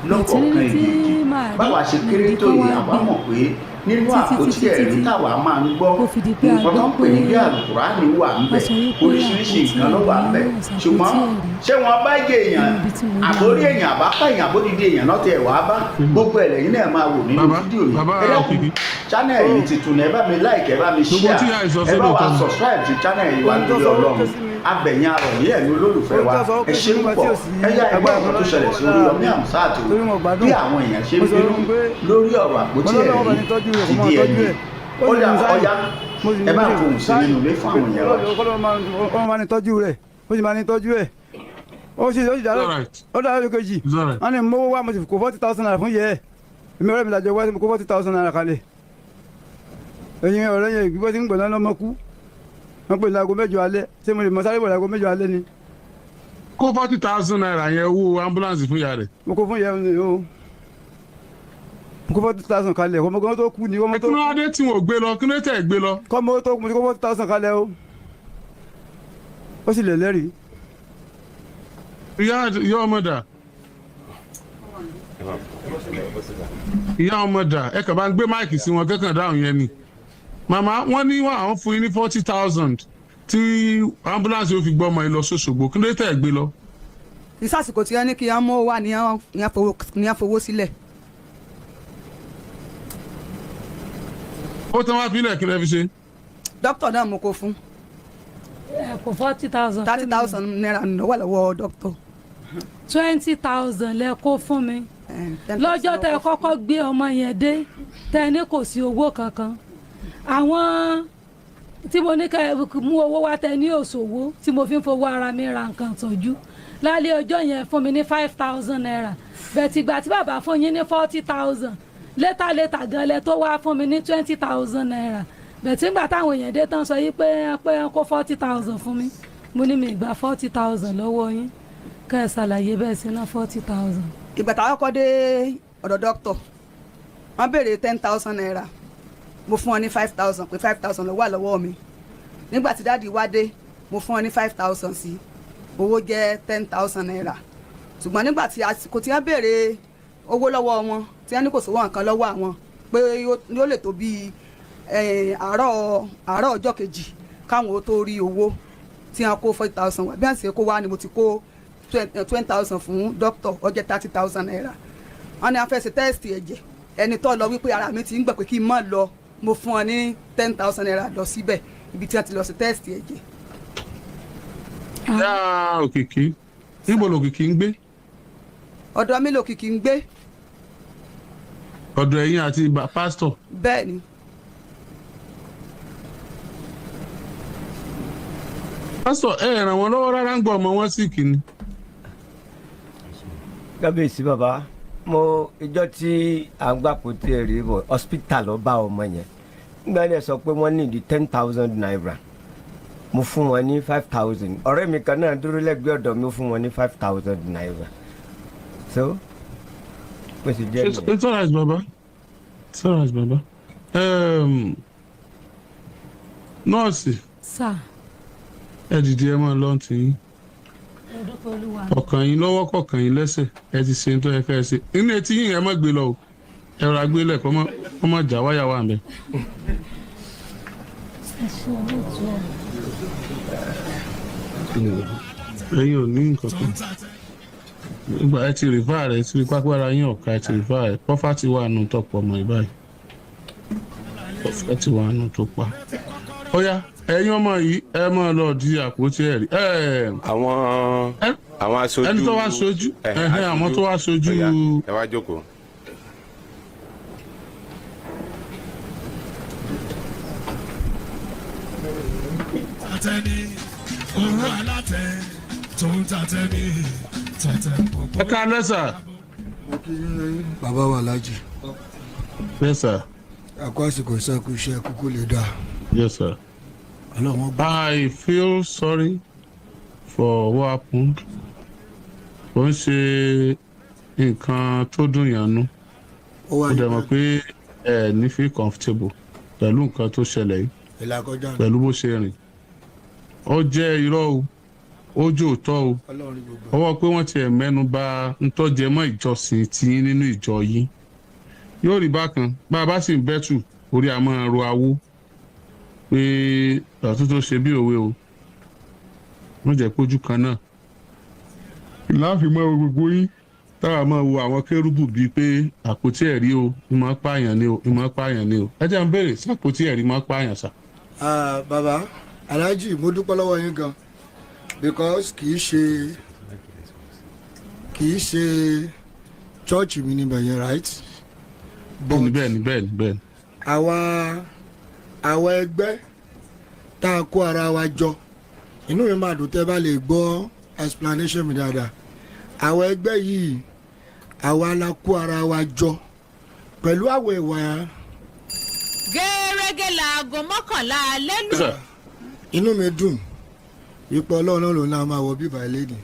A: lọ́kọ̀ọ̀kan
H: Bẹ̀tí tí
A: èjèèjì.
H: Àárí
A: Báwa ṣe kéré
H: mi
A: tó
H: kọ́
A: yìí,
H: wá
A: àwa
H: gbé.
A: mọ̀ pé nínú
H: Títí,
A: àpótí
H: títí,
A: ẹ̀rí
H: títí.
A: táwa máa ń gbọ́,
H: Ó fi di pé a
A: nǹkan tó
H: gbọ́
A: ń pè ní
H: pé
A: bí àlùkùránì wà ń bẹ̀,
H: wọ́n sọ wípé
A: oríṣiríṣi
H: àpótí
A: nǹkan ló wà ń bẹ̀.
H: ẹ̀rí wà,
A: Ṣùgbọ́n
H: àpótí ẹ̀rí.
A: ṣé wọ́n bá yé èèyàn
H: Níbi tí mo rí
A: àbórí
H: àwọn.
A: èèyàn, àbápá èèyàn, àbódìdí èèyàn náà tẹ̀ wá bá gbogbo ẹ̀ lẹ́yìn náà máa wò nínú
F: Bàbá,
A: fídíò yìí.
F: bàbá
A: Ẹ dákun,
F: Òkìkí.
A: Channel yìí tuntun ní, ẹ bá mi like, ẹ bá mi
F: Gbogbo
A: share,
F: tí àìsàn
A: ẹ bá
F: sódò
A: wa
F: tán.
A: subscribe sí channel yìí wá
I: Ohun tó
A: nítorí
I: sọ ó
A: Ọlọ́run.
I: ké sí mi.
A: Abẹ̀yìn arọ̀ yìí, ẹ̀yin olólùfẹ́ wa,
I: Ohun tó sọ ó
A: ẹ
I: ké
A: ṣe
I: sí mi
A: púpọ̀.
I: tí ò sí
A: Ẹ yá ẹgbẹ́
I: agbára
A: ọ̀kan tó
I: kan
A: ṣẹlẹ̀ sí
I: lọ́wọ́
A: Oríyọmí Hamzat o,
I: torí mo gbádùn.
A: bí àwọn èèyàn ṣe ń
I: Mo sọ
A: bínú
I: fún pé
A: lórí ọ̀rọ̀ àpótí
I: mo lọ́wọ́ bá
A: ẹ̀rí
I: ní tọ́jú rẹ̀,
A: ti
I: kó máa tọ́jú
A: DNA.
I: ẹ̀. Ó
A: Ó
I: sì
A: dà
I: ní sáyẹn.
A: ọ̀yá,
I: Mo sì
A: ẹ bá
I: ní
A: fohùn sí nínú ilé fún àwọn èèyàn wa.
I: Ọlọ́run máa ní tọ́jú rẹ̀, ó sì máa ní tọ́jú ẹ̀. Ó sì dára.
F: It's alright.
I: Ó dára lókè jì.
F: It's alright.
I: Wọ́n ní mowó wá, mo sì kó ₦40,000 fún yẹ ẹ̀. Èmi ọ̀rẹ́ mi làjọ wá sí, mo kó ₦40,000 kalẹ̀. Ẹ̀yin ọ̀rẹ́ yẹn ìgbọ́ tí ń gbọ̀n lọ́mọ kú. Wọ́n pè ní aago 8 alẹ́. Ṣé mo lè mọ sáré bọ̀ ní aago 8 alẹ́ ni?
F: Kó ₦40,000 yẹn, owó ambulance fún ìyá rẹ̀.
I: Mo kó fún yẹ ẹ̀ o. Mo kó 40,000 kalẹ̀. Ọmọ gan tó kú ni ọmọ
F: Ẹ
I: tó
F: kí ló wá dé tí wọn ò gbé lọ? Kí ló tẹ̀ gbé lọ?
I: Kọ́mọ tó kú, mo ti kó 40,000 kalẹ̀ o. Ó sì lè lẹ́rìí.
F: Ìyá ọmọ dà? Ìyá ọmọ dà? Ẹ kàn bá ń gbé mic sí wọn kẹ́kàn dáhùn yẹn ni. Màmá, wọ́n ní wọn àwọn fún yín ní 40,000 tí ambulance yóò fi gbọ́ ọmọ yìí lọ sọ́sọ́gbó. Kí ló tẹ̀ gbé lọ?
J: Ìsàsìkò tí wọ́n ní kí wọ́n mú wà ní wọ́n fowó sílẹ̀.
F: Ó tán wá fílẹ̀, kí lẹ fi ṣe?
J: Dókítà náà mo kó fún.
H: Ẹ kò 40,000.
J: ₦30,000 ló wà lọ́wọ́ dókítà.
H: 20,000 lẹ kó fún mi lọ́jọ́ tẹ kọ́kọ́ gbé ọmọ yẹn dé, tẹ ní kò sí owó kankan. Àwọn tí mo ní kẹ́ mú owó wá, tẹ ní òṣòwò tí mo fi ń fowó ara mi ra nǹkan tọ́jú lálẹ́ ọjọ́ yẹn, fún mi ní ₦5,000. Bẹ̀tì ìgbà tí bàbá fún yín ní 40,000, later later gan lẹ tó wá fún mi ní ₦20,000. Bẹ̀tì ìgbà táwọn èèyàn dé tán sọ yí pé kó 40,000 fún mi, mo ní mi ìgbà 40,000 lọ́wọ́ yín, kẹ́ ẹ ṣàlàyé bẹ́ẹ̀ sí ná 40,000.
J: Ìgbà táwọn kọ́ dé ọ̀dọ̀ dókítà, wọ́n béèrè ₦10,000. Mo fún wọn ní 5,000, pé 5,000 ló wà lọ́wọ́ mi. Nígbà tí daddy wá dé, mo fún wọn ní 5,000 sí, owó jẹ́ ₦10,000. Ṣùgbọ́n nígbà tí àsìkò tí wọ́n béèrè owó lọ́wọ́ wọn, tí wọ́n ní kò sówó nǹkan lọ́wọ́ àwọn, pé yóò lè tó bíi àárọ̀ àárọ̀ ọjọ́ kejì káwọn ó tó rí owó tí wọ́n kó 40,000 wá. Bí wọ́n ṣe kó wá ni mo ti kó 20,000 fún dókítà, ó jẹ́ ₦30,000. Wọ́n ní a fẹ́ ṣe test ẹ̀jẹ̀. Ẹni tó lọ wípé ara mi ti ń gbà pé kí n má lọ, mo fún ọ ní ₦10,000 lọ síbẹ̀, ibi tí wọ́n ti lọ ṣe test ẹ̀jẹ̀.
F: Ìyá Òkìkí, níbo lòkìkí ń gbé?
J: Ọ̀dọ̀ mi lòkìkí ń gbé.
F: Ọ̀dọ̀ ẹ̀yin àti pásítọ̀?
J: Bẹ́ẹ̀ ni.
F: Pásítọ̀, ẹ ràn wọ́n lọ́wọ́ rárá ń gbọ́ ọmọ wọn sì kìíní?
K: Kábíyèsí bàbá, mo ìjọ tí à ń gbà kó tí ẹ rí bọ̀ hospital lọ bá ọmọ yẹn, nígbà yẹn sọ pé wọ́n ní di ₦10,000, mo fún wọn ní 5,000. Ọ̀rẹ́ mi kan náà dúró lẹ́gbẹ̀ẹ́ ọ̀dọ̀ mi, ó fún wọn ní ₦5,000, so bó ṣe jẹ́ nìyẹn.
F: It's alright, baba, it's alright, baba. Nọ́ọ̀sì.
H: Sà.
F: Ẹ dìde, ẹ máa lọ́n tì yín.
H: Mo dúpẹ́ Olúwa.
F: Ọkàn yín lọ́wọ́ kọ̀ọ̀kan yín lẹ́sẹ̀, ẹ ti ṣe tó yẹ ká ẹ ṣe. Inú etí yín, ẹ má gbé lọ o, ẹ rọra gbé lẹ̀ kọ́ mọ́ já wáyà wà mẹ́.
H: Ẹ ṣe olóòtú ọ̀rọ̀.
F: Ẹ̀yin ò ní nǹkan kan nígbà ẹ ti refer rẹ, ti rí pápára yín ọ̀ka, ẹ ti refer rẹ. Pọ́fà ti wà nù tọ̀pọ̀ ọmọ ìbáyìí, pọ́fà ti wà nù tó pa. Ó yá, ẹ̀yin ọmọ yìí, ẹ máa lọ di àpótí ẹ̀rí.
B: Àwọn aṣojú.
F: Ẹni tó wá ṣojú, ẹ̀hẹ́n, àwọn tó wá ṣojú.
B: Ó yá, ẹ wá jókòó.
G: Tàtẹ́ni owó alátẹ tó ń tàtẹ́ni tẹ̀tẹ̀ pọ̀pọ̀.
F: Ẹ ká lẹ́sà.
E: Bàbá wa lájì.
F: Yes, sir.
E: Àkó àsìkò ìsàkó iṣẹ́ kúkú lè dáa.
F: Yes, sir.
E: Ọlọ́run gbà.
F: I feel sorry for what happened. Ó ń ṣe nǹkan tó dùn yàn nú.
E: Ó wà
F: Ó dẹ̀ mọ̀ pé ẹ ní feel comfortable pẹ̀lú nǹkan tó ṣẹlẹ̀ yìí.
E: Ìlà kọjá ni.
F: Pẹ̀lú bó ṣe rìn. Ó jẹ́ irọ́ o, ó jẹ́ òótọ́ o.
E: Ọlọ́run rí gbogbo.
F: Ọwọ́ pé wọ́n tiẹ̀ mẹ́nu bà ntọ́jẹmọ́ ìjọsìn tiyín nínú ìjọ yín. Yóò rí bákan bá a bá sì ń bẹ́tù orí a máa ro awó pé ọ̀tún tó ṣe bí òwe o, wọ́n jẹ́ pójú kan náà láàfin mọ́ gbogbo yín táwa máa wo àwọn kérúbù bíi pé àpótí ẹ̀rí o, ìmọ̀ pààyàn ni o, ìmọ̀ pààyàn ni o. Ẹ jẹ́ ń béèrè, sàpótí ẹ̀rí máa pààyàn sà?
E: Ah, bàbá Alhaji, mo dúpẹ́ lọ́wọ́ yín gan because kì í ṣe church mi níbẹ̀ yẹn, right?
F: Bẹ́ẹ̀ni, bẹ́ẹ̀ni, bẹ́ẹ̀ni, bẹ́ẹ̀ni.
E: Àwa ẹgbẹ́ tá a kó ara wa jọ, inú mi máa dùn tẹ́ bá lè gbọ́ explanation mi dáadáa. Àwa ẹgbẹ́ yìí, àwa la kó ara wa jọ pẹ̀lú àwọ̀ ìwà.
L: Gẹ́rẹ́gẹ́ láago 11 alẹ́ lù.
E: Inú mi dùn wípé Ọlọ́run náà ló náà máa wọ bíbá ilé ni.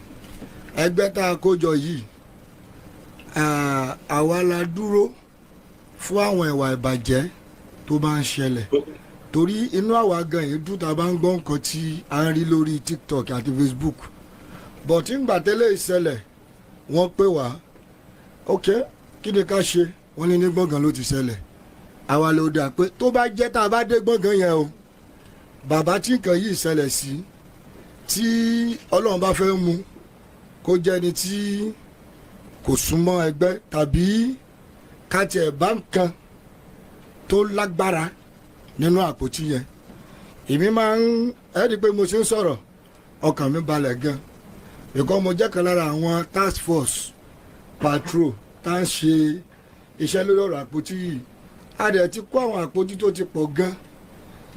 E: Ẹgbẹ́ tá a kó jọ yìí, àwa la dúró fún àwọn ìwà ìbàjẹ́ tó bá ń ṣẹlẹ̀, torí inú àwa gan yìí dùn tá a bá ń gbọ́ nǹkan tí a ń rí lórí TikTok àti Facebook. But ńgbà tẹ́lẹ̀ ìṣẹ̀lẹ̀, wọ́n pè wá, "Ok, kí ni ká ṣe?" Wọ́n ní ní gbọ̀ngàn ló ti ṣẹlẹ̀. Àwa ló dà pé tó bá jẹ́ tá a bá dé gbọ̀ngàn yẹn o, bàbá tí nǹkan yìí ṣẹlẹ̀ sí, tí Ọlọ́run bá fẹ́ mú kó jẹ́ ẹni tí kò súnmọ́ ẹgbẹ́ tàbí ká tiẹ̀ bá nǹkan tó lágbára nínú àpótí yẹn, èmi máa ń ẹ́ rí i pé mo ṣe ń sọ̀rọ̀, ọkàn mi balẹ̀ gan, because mo jẹ́ kan lára àwọn task force patrol tá ń ṣe iṣẹ́ lórí ọ̀rọ̀ àpótí yìí. A dẹ̀ ti kó àwọn àpótí tó ti pọ̀ gan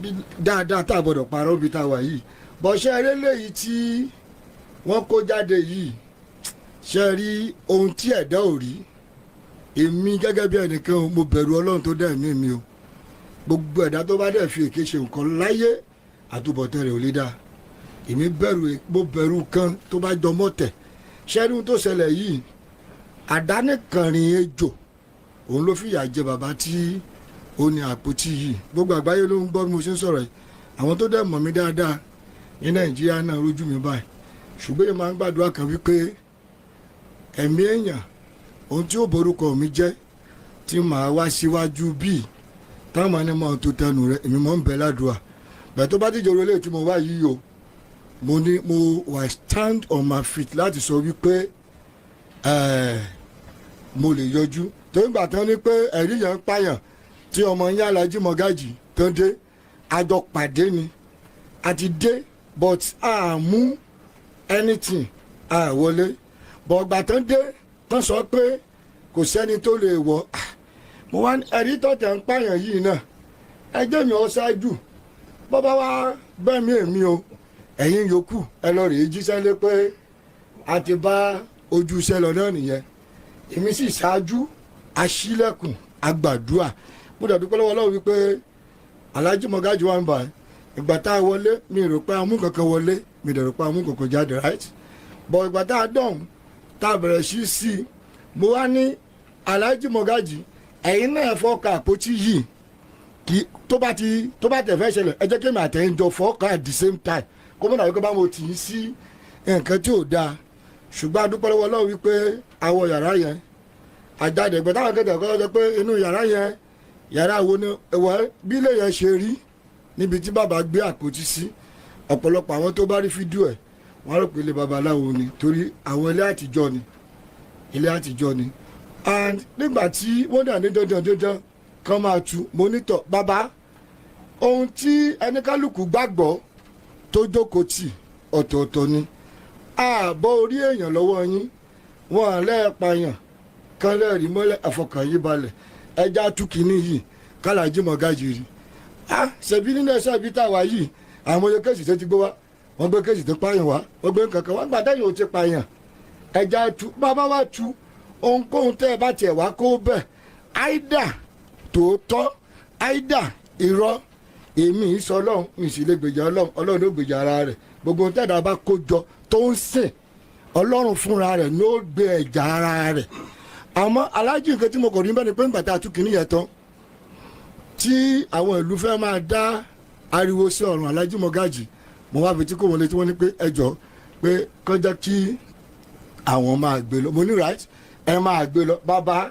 E: bí dáadáa tá a gbọ́dọ̀ parọ́ bí tá a wà yìí bọ̀. Ṣe eré léyìí tí wọ́n kó jáde yìí, ṣe rí ohun tí ẹ̀dá ò rí? Èmi gẹ́gẹ́ bí ẹnìkan o, mo bẹ̀rù Ọlọ́run tó dá ẹ̀mí mi o. Gbogbo ẹ̀dá tó bá dẹ̀ fi èké ṣe nǹkan láyé, àtúbọ̀tán rẹ̀ ò lè dáa. Èmi bẹ̀rù, mo bẹ̀rù kan tó bá jọ mọ́tẹ̀. Ṣe rí ohun tó ṣẹlẹ̀ yìí? Àdánìkànrìn ejò òun ló fìyà jẹ bàbá tí ó ní àpótí yìí. Gbogbo àgbáyé ló ń gbọ́ bí mo ṣe ń sọ̀rọ̀ yìí. Àwọn tó dẹ̀ mọ̀ mí dáadáa ní Nàìjíríà náà rójú mi báyìí. Ṣùgbọ́n èmi máa ń gbàdúrà kan wípé ẹ̀mí èèyàn, ohun tí ó borúkọ mi jẹ́ tí màá wá síwájú bíi táwọn ẹni máa tó tẹnu rẹ, èmi máa ń bẹ ládùúà bẹ́ẹ̀. Tó bá ti jòrò eléyìí tí mo wá yìí o, mo ní mo wà stand on my feet láti sọ wípé mo lè yọjú, torí gbà tán ni pé ẹ̀rí yẹn ń pààyàn tí ọmọ yín Alájí Mọ́gájì tó ń dé, àjọ pàdé ni a ti dé, but a mú anything a wọlé. But gbà tán dé tán sọ pé kò sẹ́ni tó lè wọ̀. Ah, mo wá ní ẹ̀rí tọ̀tẹ̀ ń pààyàn yìí náà, ẹjẹ́ mi ọ ṣáájú bọ́bá wá bẹ́ẹ̀ mi èmi o, ẹ̀yin yòókù ẹ lọ rèé jíṣẹ́ lé pé a ti bá ojú iṣẹ́ lọ náà nìyẹn. Èmi sì ṣáájú aṣílẹ̀kùn agbàdúà. Mo dẹ̀ dúpẹ́ lọ́wọ́ Ọlọ́run wípé Alhaji Mọ́gájì wà ń bà. Ìgbà tá a wọlé, mi rò pé amú kankan wọlé, mi dẹ̀ rò pé amú kankan jáde, right? But ìgbà tá a dọ̀hún, tá a bẹ̀rẹ̀ sí sí i, mo wá ní, "Alhaji Mọ́gájì, ẹ̀yin náà fọ́ọ̀ka àpótí yìí kí tó bá ti tó bá tẹ̀ fẹ́ ṣẹlẹ̀, ẹ jẹ́ kí èmi àtẹ̀yìn jọ fọ́ọ̀ka at the same time, kó mọ̀ náà wípé bá mo tì í sí nǹkan tí ò dáa." Ṣùgbọ́n a dúpẹ́ lọ́wọ́ Ọlọ́run wípé àwọ̀ yàrá yẹn àjáde ìgbà táwọn akẹ́kọ̀ọ́ kọ́ sọ pé inú yàrá yẹn, yàrá wo ni ẹ̀wọ̀ bí ilé yẹn ṣe rí níbi tí bàbá gbé àpótí sí. Ọ̀pọ̀lọpọ̀ àwọn tó bá rí fídíò ẹ̀, wọ́n á rò pé ilé babaláwo ni, torí àwọn ilé àtijọ́ ni, ilé àtijọ́ ni. And nígbà tí wọ́n dà ní dandan dandan kan máa tu, mo nítọ̀ bàbá, ohun tí ẹnikálukú gbàgbọ́ tó jókòó tì ọ̀tọ̀ọ̀tọ̀ ni. Ààbọ̀ orí èèyàn lọ́wọ́ yín, wọn lẹ́ẹ̀pààyàn kan lẹ́ẹ̀rí mọ́lẹ̀, àfọkàn yín balẹ̀, ẹja tú kínní yìí kálàjì mọ̀gájì rí. Ah, ṣebí nínú ẹsẹ̀ ibi tá a wà yìí, àwọn oyè case tó ti gbé wá, wọ́n gbé case tó pààyàn wá, wọ́n gbé nǹkan kan wá. Gbàdá yìí ò ti pààyàn, ẹja tú. Bàbá wa tú, ohunkóhun tẹ́ ẹ bá tiẹ̀ wá kó bẹ́ẹ̀, àìdá tòótọ́, àìdá irọ́, èmi ìsọ Ọlọ́run, mi sì lè gbèjà Ọlọ́run. Ọlọ́run ló gbèjà ara rẹ̀. Gbogbo ohun tẹ́ẹ̀dá bá kó jọ tó ń sìn, Ọlọ́run fúnra rẹ̀ ló gbé ẹ̀jà ara rẹ̀. Àmọ́ Aláàjì, nǹkan tí mo kò rí bẹ́ẹ̀ ni pé ńgbà tá a tú kìíní yẹn tán, tí àwọn ìlú fẹ́ máa dá ariwo sí ọ̀run Aláàjì Mọ́gàjì, mo wá fi tí kò wọlé tí wọ́n ní pé ẹjọ́ pé kọjá kí àwọn máa gbé lọ. Mo ní, "Right, ẹ máa gbé lọ, bàbá."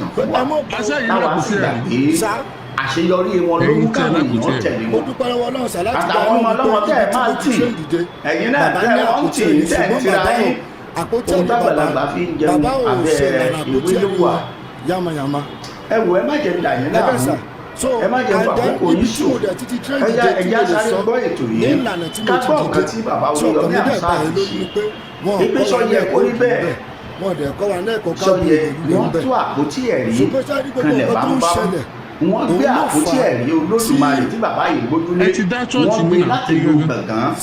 A: ìtàn fún wa,
E: Ẹ mọ̀
F: Aṣẹ́yìn
A: táwa
F: lákòókò
A: sì gbà
F: ẹ̀rí.
A: pé
E: Sá.
A: àṣeyọrí wọn ló mú
F: Ẹ̀yin tẹ́
A: káwọn
F: lákòókò
A: èèyàn
F: ẹ̀rí.
A: tẹ̀lé
E: Mo
A: wọn.
E: dúpẹ́ lọ́wọ́ Ọlọ́run sá láti gba
A: Àtàwọn ọmọ
E: inú mi
A: ọlọ́mọ
E: pé
A: tẹ́ ẹ
E: ibi tí
A: máa
E: mo ti
A: tì,
E: ṣe ìdìde,
A: ẹ̀yin náà
E: bàbá
A: tẹ́
E: ní
A: ẹ wọ́n
E: àpótí
A: tì
E: ẹ̀rí,
A: tẹ́ ẹ
E: ṣùgbọ́n
A: tira
E: bàbá ò
A: yín.
E: àpótí
A: Ohun
E: ẹ̀rí bàbá
A: tágbàlagbà fi ń jẹun
E: bàbá ò
A: abẹ́
E: ṣe ìlànà àpótí
A: ìwé ló
E: ẹ̀rí
A: wà.
E: wọn yamayama.
A: Ẹ wò, ẹ má jẹ́ dà yín
E: Ẹgbẹ́
A: láàmú,
E: sà, so
A: ẹ má jẹ́
E: and
A: fún
E: then
A: àkókò
E: ibi
A: yín
E: tí mo
A: ṣòfò.
E: dẹ̀ títí train
A: Ẹyá
E: dìde tí
A: ẹyá
E: mo lè
A: sáré
E: sọ
A: gbọ́ ètò
E: ní
A: yìí,
E: ìlànà tí
A: ká
E: mo ti
A: gbọ́ nǹkan
E: dìde
A: tí bàbá
E: tí ọkàn
A: Oríyọmí
E: mi dẹ̀
A: Hamzat
E: báyìí lórí
A: ṣe.
E: ni pé wọn ò
A: Ipe
E: kọ́
A: sọ
E: wa ní
A: yẹ
E: ẹ̀kọ́
A: kó rí
E: òdì
A: bẹ́ẹ̀,
E: bẹ́ẹ̀, wọn ò dẹ̀ kọ́ wa ní ẹ̀kọ́
A: sọ
E: káàbù
A: yẹ
E: ìlú
A: wọ́n
E: bẹ́ẹ̀.
A: tú àpótí ẹ̀rí
E: Ṣùgbọ́n sáré gbogbo
A: kanlẹ̀
E: nǹkan tó ń
A: bámúbámú.
E: ṣẹlẹ̀
A: Wọ́n gbé
E: Òun ló
A: àpótí
E: fà á
A: ẹ̀rí Olódùmarè tí bàbá yìí gbójúlé,
F: Ẹ ti dá chọ́ọ̀chì
A: wọ́n gbé
F: mi náà.
A: láti ìlú Gbọ̀ngàn,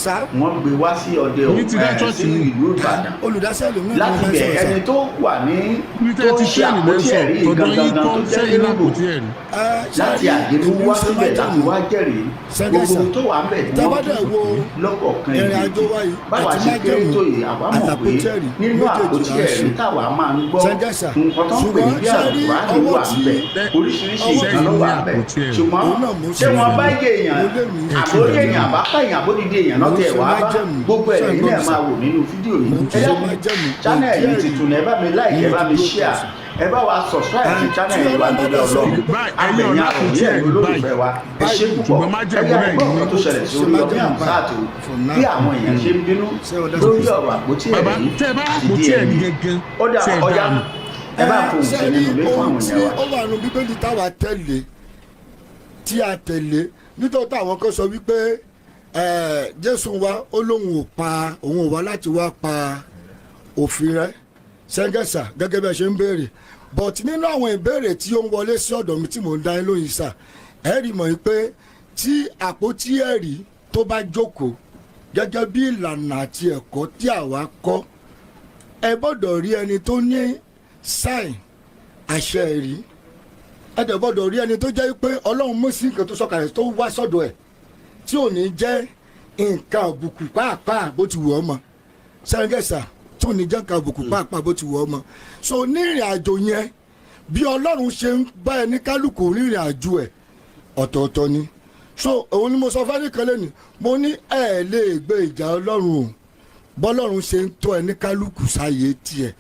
A: wọ́n gbé wá sí ọdẹ
F: Èmi ti dá
A: ẹ̀,
F: chọ́ọ̀chì
A: sí
F: mi.
A: ìlú Ìbàdàn.
E: Olùdásílẹ̀ lèmi náà
A: Láti
E: mo fẹ́
A: bẹ̀,
E: sọ̀rọ̀ sà.
A: ẹni tó wà ní
F: Ibi
A: tó
F: tẹ́ ẹ ti
A: ń ṣe
F: ṣẹ́ẹ̀lì lẹ́ ń
A: àpótí
F: sọ
A: ẹ̀rí
F: tọ̀dọ̀ yín
A: gangan
F: kọ́
A: tó jẹ́
F: sẹ́yìn
A: kérúbù
F: lápótí ẹ̀rí.
A: láti àgérú wá síbẹ̀ láti wá jẹ́rìí gbogbo tó wà ń bẹ̀ tí
E: Tá
A: wọ́n
E: bá dẹ̀ wo
A: lọ́kọ̀ọ̀kan
E: ìrìn
A: èdè.
E: àjò wa yìí
A: Báwa
E: àti
A: ṣe kéré
E: májẹ̀mú
A: tó yìí, àwa mọ̀ pé
E: àtàpótí ẹ̀rí
A: nínú
E: méjèèjì
A: àpótí
E: là ń
A: ẹ̀rí
E: ṣe.
A: táwa máa ń gbọ́
E: Sẹ́ńgẹ̀sà,
A: nǹkan tó ń pè ní
E: ṣùgbọ́n
A: bí
E: ṣe rí
A: àlùkùránì
E: ọwọ́
A: wà
E: tí
A: ń bẹ̀, oríṣiríṣi nǹkan ló
F: Sẹ́yìn ní
A: wà ń bẹ̀.
F: àpótí ẹ̀rí.
A: Ṣùgbọ́n
E: Òun náà mo
A: ṣé
E: ṣe
A: wọ́n bá yé èèyàn,
E: mo lé mi
A: àbórí èèyàn, àbápá èèyàn, àbódìdí èèyàn náà
E: Mo
A: tẹ̀
E: ṣe
A: wá bá
E: májẹ̀mú.
A: gbogbo ẹ̀
E: Ṣé
A: ní ẹ̀
E: ń gbọ́ mi
A: máa
E: sà?
A: wò nínú fídíò yìí.
E: Mo
A: Ẹ
E: ṣe
A: dákun,
E: májẹ̀mú.
A: channel yìí
E: Òtí
A: ti
E: ẹ̀rí.
A: tún, ẹ bá mi like, ẹ bá mi share, ẹ bá wa subscribe sí
E: Tí
A: channel yìí wa
E: Ọlọ́run bá
A: nílé
E: dẹ̀ sọ
A: Ọlọ́run.
F: Báyìí, ẹ̀yin
A: Abẹ̀yìn
F: ọ̀la
A: àròyé
F: àpótí
A: ẹ̀yin
F: ẹ̀rí
A: olólùfẹ́
F: báyìí.
A: wa, ẹ ṣé púpọ̀.
F: Ṣùgbọ́n májẹ̀mú
A: Ẹ yá
F: náà
A: gbọ́
F: yìí
A: nǹkan tó ṣẹlẹ̀ sí
E: Ṣe
A: Oríyọmí
E: májẹ̀mú
A: Hamzat o,
E: for now.
A: bí àwọn èèyàn ṣe ń bínú
E: Ṣé o dá
A: lórí
E: sí?
A: ọ̀rọ̀ àpótí
F: Bàbá,
A: ẹ̀rí
F: tẹ́ ẹ bá
A: àti
F: àpótí ẹ̀rí
A: DNA.
F: gangan
A: Ó dà
F: tẹ́ ẹ
A: ọya,
F: dànù.
A: ẹ bá fohùn
E: Ṣe
A: sí
E: rí
A: nínú ilé fún
E: ohun
A: àwọn
E: tí
A: èèyàn wa.
E: ó wà nù Bíbélì táwa tẹ̀lé tí a tẹ̀lé, nítorí táwọn kan sọ wípé Jésù wa ó lóun ò pa, òun ò wá láti wá pa òfin rẹ̀. Sẹ́ńgẹ̀sà, gẹ́gẹ́ bí ẹ ṣe ń béèrè, but nínú àwọn ìbéèrè tí ó ń wọlé sí ọ̀dọ̀ mi tí mò ń dá yín lóyìn sà, ẹ rí mọ̀ pé tí àpótí ẹ̀rí tó bá jókòó gẹ́gẹ́ bí ìlànà àti ẹ̀kọ́ tí àwa kọ́, ẹ gbọ́dọ̀ rí ẹni tó ní sign àṣẹ ẹ̀rí. Ẹ dẹ̀ gbọ́dọ̀ rí ẹni tó jẹ́ pé Ọlọ́run mú sí nǹkan tó sọ̀kalẹ̀ tó wá sọ́dọ̀ ẹ̀ tí ò ní jẹ́ nǹkan àbùkù pàápàá bó ti wù ọ́ mọ́. Sẹ́ńgẹ̀sà, tí ò ní jẹ́ nǹkan àbùkù pàápàá bó ti wù ọ́ mọ́. So ní ìrìn àjò yẹn, bí Ọlọ́run ṣe ń bá ẹni kálukú ní ìrìn àjò ẹ̀ ọ̀tọ̀ọ̀tọ̀ ni. So òun ni mo sọ fẹ́ẹ́ nìkan lẹ́nu, mo ní ẹ̀ lè gbé ìjà Ọlọ́run o. Bọ́lọ́run ṣe ń tọ́ ẹni kálukú sáyé tiẹ̀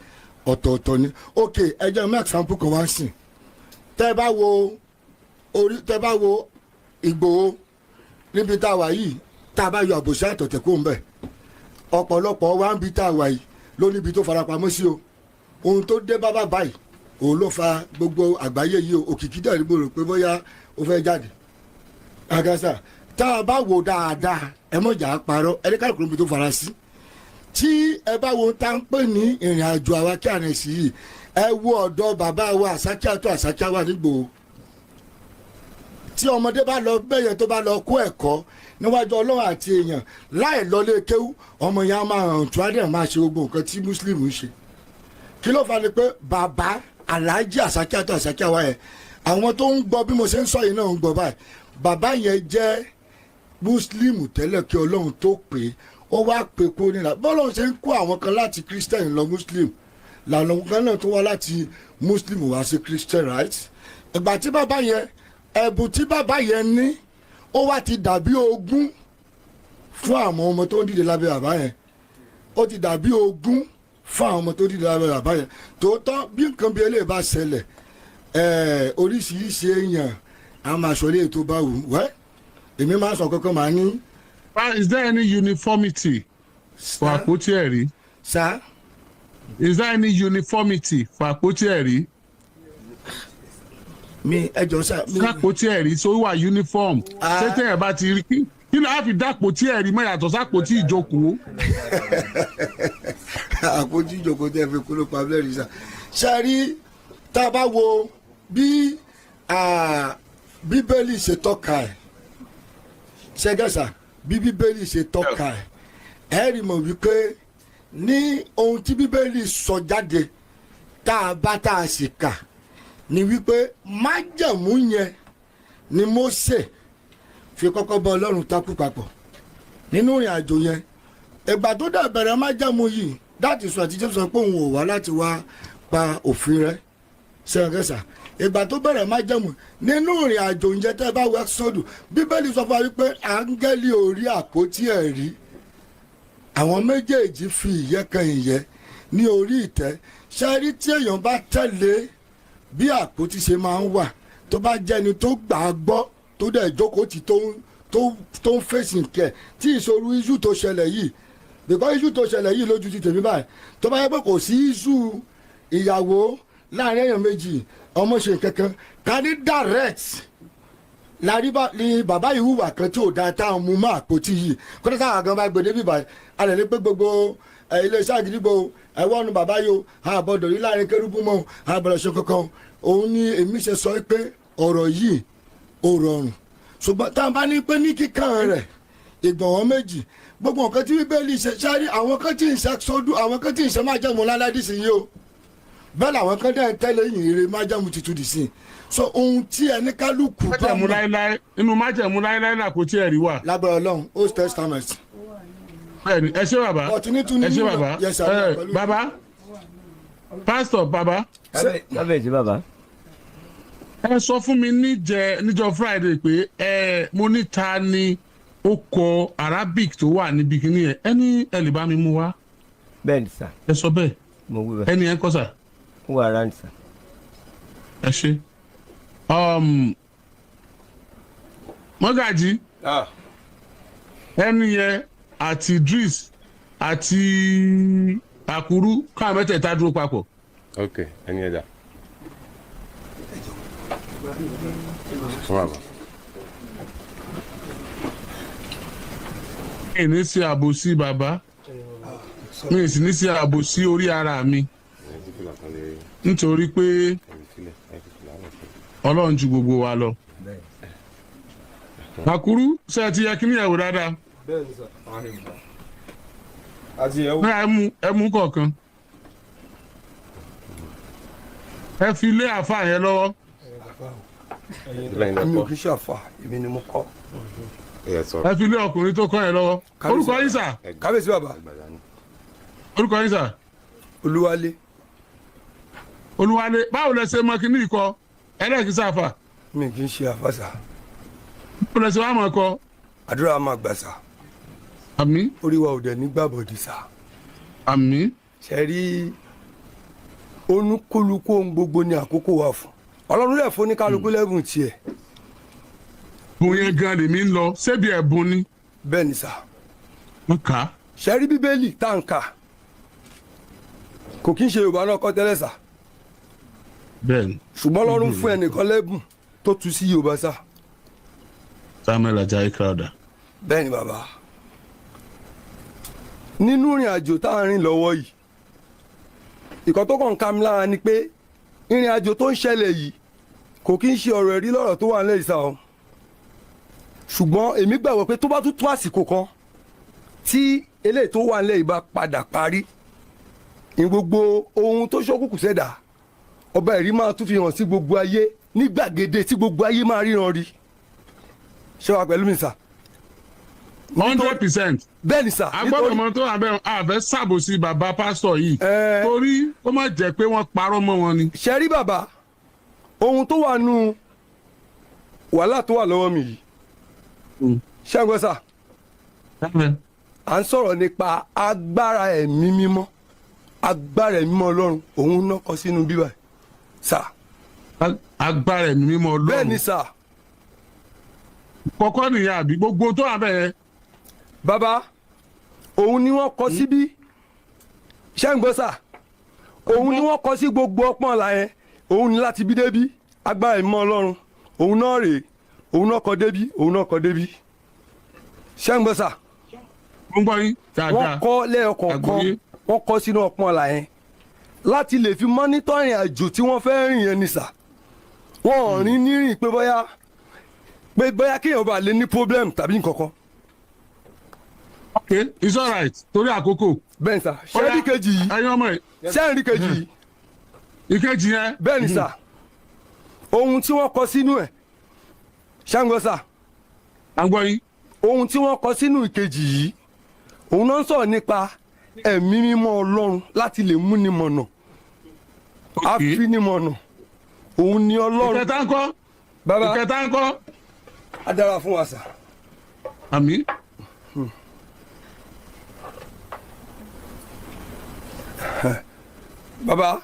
E: ọ̀tọ̀ọ̀tọ̀ ni. Ok, ẹ jẹ́ mú example kan wá sìn. Tẹ́ bá wo orí, tẹ́ bá wo Ìgbòho níbi tá a wà yìí, tá a bá yọ àbòsí àtọ̀tẹ̀ kó ń bẹ̀, ọ̀pọ̀lọpọ̀ wa ń bi tá a wà yìí ló níbi tó farapamọ́ sí o. Ohun tó dé bá báyìí, òun ló fa gbogbo àgbáyé yìí o. Òkìkí dẹ̀ ní mo rò pé bóyá ó fẹ́ jáde àgàsà. Tá a bá wò dáadáa, ẹ mọ̀jà parọ́, ẹni kálukú níbi tó fara sí. Tí ẹ bá wo tá ń pè ní ìrìn àjò àwa kí àrùn sí yìí, ẹ wo ọ̀dọ̀ bàbá wa Àsákíá tó Àsákíá wà nígbò. Tí ọmọdé bá lọ bẹ́yẹn, tó bá lọ kó ẹ̀kọ́ níwájú Ọlọ́run àti èèyàn láì lọlé kéwú, ọmọ yẹn á máa hàn tó, á dẹ̀ máa ṣe gbogbo nǹkan tí Muslim ń ṣe. Kí ló fà ni pé bàbá Aláàjì Àsákíá tó Àsákíá wa yẹn, àwọn tó ń gbọ́ bí mo ṣe ń sọ yìí náà ń gbọ́ báyìí, bàbá yẹn jẹ́ Muslim tẹ́lẹ̀ kí Ọlọ́run tó pè é. Ó wá pè kó nira bọ́lọ́run ṣe ń kó àwọn kan láti Christian lọ Muslim, làwọn kan náà tó wá láti Muslim wá sí Christian, right? Ìgbà tí bàbá yẹn, ẹ̀bùn tí bàbá yẹn ní, ó wá ti dàbí ogún fún àwọn ọmọ tó ń dìde lábẹ́ bàbá yẹn. Ó ti dàbí ogún fún àwọn ọmọ tó ń dìde lábẹ́ bàbá yẹn. Tòótọ́, bí nǹkan bí eléyìí bá ṣẹlẹ̀, oríṣiríṣi èèyàn a máa sọ eléyìí tó bá wù wẹ́. Èmi máa sọ kankan máa ní.
F: Is there any uniformity for àpótí ẹ̀rí?
E: Sá.
F: Is there any uniformity for àpótí ẹ̀rí?
E: Mi ẹ jọ sá.
F: Kápótí ẹ̀rí tó wà uniform. Ṣé tẹ̀yẹ̀ bá ti rí kí ló á fi dápótí ẹ̀rí mọ́ yàtọ̀ sápótí ìjókòó?
E: Àpótí ìjókòó tẹ́ fi kúrò pa abẹ́rẹ́ sá. Ṣe rí, tá a bá wo bí Bíbélì ṣe tọ́ka ẹ̀, ṣẹ́gẹ́sà, bí Bíbélì ṣe tọ́ka ẹ̀, ẹ rí mọ̀ wípé ní ohun tí Bíbélì sọ jáde, tá a bá tá a sì kà ni wípé májẹ̀mú yẹn ni Mósè fi kọ́kọ́ bá Ọlọ́run takú papọ̀ nínú ìrìn àjò yẹn. Ìgbà tó dẹ̀ bẹ̀rẹ̀ májẹ̀mú yìí láti sọ àti Jésù sọ pé òun ò wá láti wá pa òfin rẹ̀, sẹ́yìnkẹ́sà, ìgbà tó bẹ̀rẹ̀ májẹ̀mú nínú ìrìn àjò yẹn, tẹ́ bá wọ Ẹ́kísódù, Bíbélì sọ fún wa wípé áńgẹ́lì orí àpótí ẹ̀rí, àwọn méjèèjì fi ìyẹ́ kan ìyẹ́ ní orí ìtẹ́. Ṣẹ́rí, tí èèyàn bá tẹ̀lé bí àpótí ṣe máa ń wà, tó bá jẹ́ni tó gbà á gbọ́, tó dẹ̀ jókòó tì, tó ń fèsì kẹ̀ tí ìṣòro iṣu tó ṣẹlẹ̀ yìí, because iṣu tó ṣẹlẹ̀ yìí lójú ti tèmi báyìí, tó bá yẹ pé kò sí iṣu ìyàwó láàrin èèyàn méjì, ọmọ ṣe kankan ká ní direct lárí bá ní bàbá yìí hùwà kan tí ò dáa táwọn mú mọ́ àpótí yìí, kódà táwọn gan bá gbé débi báyìí, a lè ní pé gbogbo iléeṣẹ́ àgídígbò ẹ̀wọ́n bàbá yìí o, a gbọ́dọ̀ rí láàrin kérúbù mọ́, a gbọ́dọ̀ ṣe kankan. Òun ni èmi ṣe sọ pé Ọ̀rọ̀ yìí ó rọrùn, ṣùgbọ́n tá a bá ní pé ní kíkàn rẹ̀, ìgbọ̀nwọ́ méjì, gbogbo nǹkan tí Bíbélì ṣe sáré, àwọn kan tí ń ṣe sọdún, àwọn kan tí ń ṣe májẹ̀mú láládì sí yìí o, bẹ́ẹ̀ làwọn kan dẹ̀ ń tẹ́lẹ̀ yìnyín rere májẹ̀mú tuntun dì sí. So ohun tí ẹni kálukú bá
F: Májẹ̀mú
E: mọ̀.
F: láéláé, inú májẹ̀mú láéláé làpótí ẹ̀rí wà.
E: Lágbára Ọlọ́run, Old Testament.
F: Bẹ́ẹ̀ni, ẹ ṣé bàbá.
E: Ọ̀tún ní tún ní
F: Ẹ ṣé
E: nínú-
F: bàbá.
E: Yes, sir.
F: Ẹ
E: Pẹ̀lú-
F: bàbá, pásítọ̀, bàbá.
K: Kábíyèsí bàbá.
F: Ẹ sọ fún mi níjọ Friday pé ẹ mo ní ta ni ó kọ Arabic tó wà níbi kíní yẹn, ẹ ní ẹ lè bá mi mú wá.
K: Bẹ́ẹ̀ni sà.
F: Ẹ sọ bẹ́ẹ̀.
K: Mo wí bẹ́ẹ̀.
F: Ẹni ẹ kọ́ sà.
K: Ó wà round sà.
F: Ẹ ṣe. Mọ́gàjí, ẹni yẹn àti Idris àti Àkúrú, káwọn mẹ́tẹ̀ẹ̀ta dúró papọ̀.
B: Ok, ẹni ẹ̀dá. Fún bàbá.
F: Mi ní ṣe àbòsí bàbá, mi sì ní ṣe àbòsí orí ara mi, nítorí pé Ọlọ́run ju gbogbo wa lọ. Àkúrú, ṣe ẹ ti yẹ kí níyàwó dáadáa?
D: Bẹ́ẹ̀ni sà. Àti ẹ̀wọ̀.
F: Ní ẹmu kọ̀ọ̀kan, ẹ fi lé àáfàá yẹn lọ́wọ́.
M: Èmi ò kì í ṣàfà, èmi ni mo kọ́.
F: Ẹ fi lé ọkùnrin tó kọ́ yẹn lọ́wọ́. Orúkọ yín sà?
M: Kábíyèsí bàbá.
F: Orúkọ yín sà?
M: Olúwalé.
F: Olúwalé, báwo lẹ ṣe mọ kíní ikọ ẹlẹ́ẹ̀kí sáfà?
M: Mi kì í ṣe àfà sà.
F: Báwo lẹ ṣe wá mọ̀ kọ?
M: Àdúrà máa gbà sà.
F: Àmín.
M: Orí wa ò dẹ̀ ní gbàbọ̀dì sà.
F: Àmín.
M: Ṣe rí, onúkúlùkù ohun gbogbo ni àkókò wà fún. Ọlọ́run rẹ̀ fún oníkálukú lẹ́bùn tiẹ̀.
F: Bùn yẹn gan lèmi ń lọ ṣébi ẹ̀bùn ni.
M: Bẹ́ẹ̀ ni sà.
F: Wọ́n kà á.
M: Ṣe rí, Bíbélì tá à ń kà, kò kí ń ṣe Yorùbá náà kọ́ tẹ́lẹ̀ sà.
F: Bẹ́ẹ̀ni.
M: Ṣùgbọ́n Ọlọ́run fún ẹnìkan lẹ́bùn tó tu sí Yorùbá sà.
F: Samuel Ajayi Crowther.
M: Bẹ́ẹ̀ ni bàbá. Nínú ìrìn àjò tá à ń rìn lọ́wọ́ yìí, ìkan tó kàn ń ka mi lára ni pé ìrìn àjò tó ń ṣẹlẹ̀ yìí kò kí ń ṣe ọ̀rọ̀ ẹ̀rí lọ́rọ̀ tó wà nílẹ̀ ìsà o. Ṣùgbọ́n èmi gbàgbọ́ pé tó bá tún tó àsìkò kan tí eléyìí tó wà nílẹ̀ yìí bá padà parí ní, gbogbo ohun tó ṣókùnkùn sẹ́dá, ọba ẹ̀rí máa tún fi hàn sí gbogbo ayé ní gbàgede tí gbogbo ayé máa ríran rí. Ṣé wàá pẹ̀lú mi sà?
F: 100%.
M: Bẹ́ẹ̀ ni sà.
F: A gbọ́dọ̀ mọ tó àbẹ̀ àbẹ̀ ṣàbòsí bàbá pásítọ̀ yìí, torí ó má jẹ́ pé wọ́n parọ́ mọ́ wọn ni.
M: Ṣe rí bàbá, ohun tó wà nù wàhálà tó wà lọ́wọ́ mi yìí, ṣẹ́gun sà, à ń sọ̀rọ̀ nípa agbára ẹ̀mí mímọ́, agbára ẹ̀mí mímọ́ Ọlọ́run, òun náà kọ sínú bíbá sà.
F: Agbára ẹ̀mí mímọ́ Ọlọ́run.
M: Bẹ́ẹ̀ ni sà.
F: Kọ́kọ́ nìyẹn àbí gbogbo tó wà bẹ́ẹ̀ yẹn?
M: Bàbá, òun ni wọ́n kọ síbí, ṣẹ́ǹgbọ́n sà, òun ni wọ́n kọ sí gbogbo ọpọ́n ọ̀la yẹn. Òun ni láti bí débí, agbára ìmọ̀ Ọlọ́run, òun náà rèé, òun náà kọ débí, òun náà kọ débí, ṣẹ́ǹgbọ́n sà?
F: Mo ń gbọ́ yín dáadáa.
M: Wọ́n kọ́ lẹ́yọkọ̀ọ̀kan.
F: Àgbọ́yé.
M: Wọ́n kọ́ sínú ọpọ́n ọ̀la yẹn láti lè fi monitor ìrìn àjò tí wọ́n fẹ́ rìn yẹn ni sà. Wọ́n ò rìn nírìn pé bóyá kéèyàn bá lè ní problem tàbí nǹkan kan.
F: Ok, it's alright, torí àkókò.
M: Bẹ́ẹ̀ sà, ṣẹ́ẹ́rì kejì yìí?
F: Ẹyin ọmọ yìí.
M: Ṣẹ́ẹ́rì kejì yìí?
F: Ìkejì yẹn.
M: Bẹ́ẹ̀ ni sà, ohun tí wọ́n kọ sínú ẹ̀, ṣàǹgọ́ sà?
F: À ń gbọ́ yín.
M: Ohun tí wọ́n kọ sínú ìkejì yìí, òun náà ń sọ̀rọ̀ nípa ẹ̀mí mímọ́ Ọlọ́run láti lè múni mọ̀nà, àfinimọ̀nà, òun ni Ọlọ́run.
F: Ìkẹta ńkọ́?
M: Bàbá.
F: Ìkẹta ńkọ́?
M: Á dára fún wa sà.
F: Àmín.
M: Bàbá,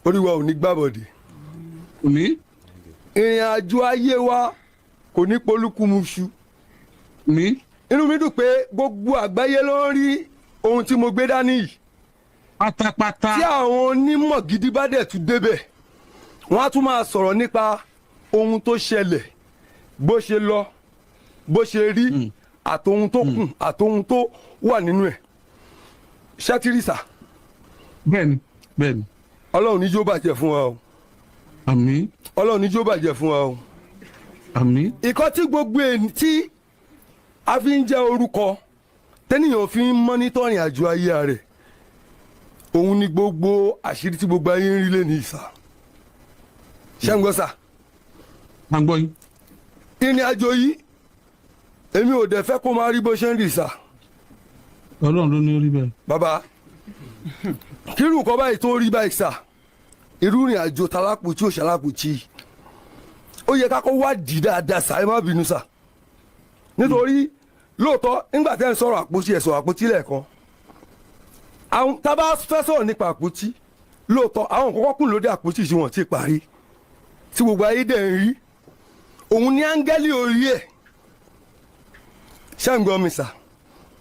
M: orí wa ò ní gbàbọ̀dé.
F: Òní.
M: Ìrìn àjò ayé wa kò ní polúkúmuṣu.
F: Mi.
M: Inú mi dùn pé gbogbo àgbáyé ló ń rí ohun tí mo gbé dání yìí.
F: Pátápátá.
M: Tí àwọn onímọ̀ gidi bá dẹ̀ tún débẹ̀, wọ́n á tún máa sọ̀rọ̀ nípa ohun tó ṣẹlẹ̀, bó ṣe lọ, bó ṣe rí, àtohun tó kù, àtohun tó wà nínú ẹ̀. Ṣẹ́tírìsà?
F: Bẹ́ẹ̀ni, bẹ́ẹ̀ni.
M: Ọlọ́run ní yóò bàjẹ́ fún wa o.
F: Àmín.
M: Ọlọ́run ní jó bàjẹ́ fún wa o.
F: Àmín.
M: Ìkọ́ tí gbogbo èyí tí a fi ń jẹ́ orúkọ tẹ́nìyàn fi ń mọ́nítọ́ ìrìn àjò ayé rẹ̀, òun ni gbogbo àṣírí tí gbogbo ayé ń rí lé ní ìsà. Ṣé ń gbọ́ sà?
F: À ń gbọ́ yín.
M: Ìrìn àjò yìí, èmi ò dẹ̀ fẹ́ kó máa rí bó ṣe ń rí sà.
F: Ọlọ́run ló ní orí bẹ́ẹ̀.
M: Bàbá, kírù kọ́ báyìí tó rí báyìí sà, irú ìrìn àjò talápòtí ò ṣalápòtí, ó yẹ ká kó wádìí dáadáa sà. Ẹ má bínú sà, nítorí lóòótọ́ nígbà tẹ́ ń sọ̀rọ̀ àpótí, ẹ̀ sọ̀rọ̀ àpótí lẹ́ẹ̀kan. Àwọn tá a bá fẹ́ sọ̀rọ̀ nípa àpótí, lóòótọ́ àwọn kọ́kọ́ kùn lóde àpótí tí wọ́n ti parí, tí gbogbo ayé dẹ̀ ń rí, òun ní áńgẹ́lì orí ẹ̀. Ṣé ń gbọ́ mi sà?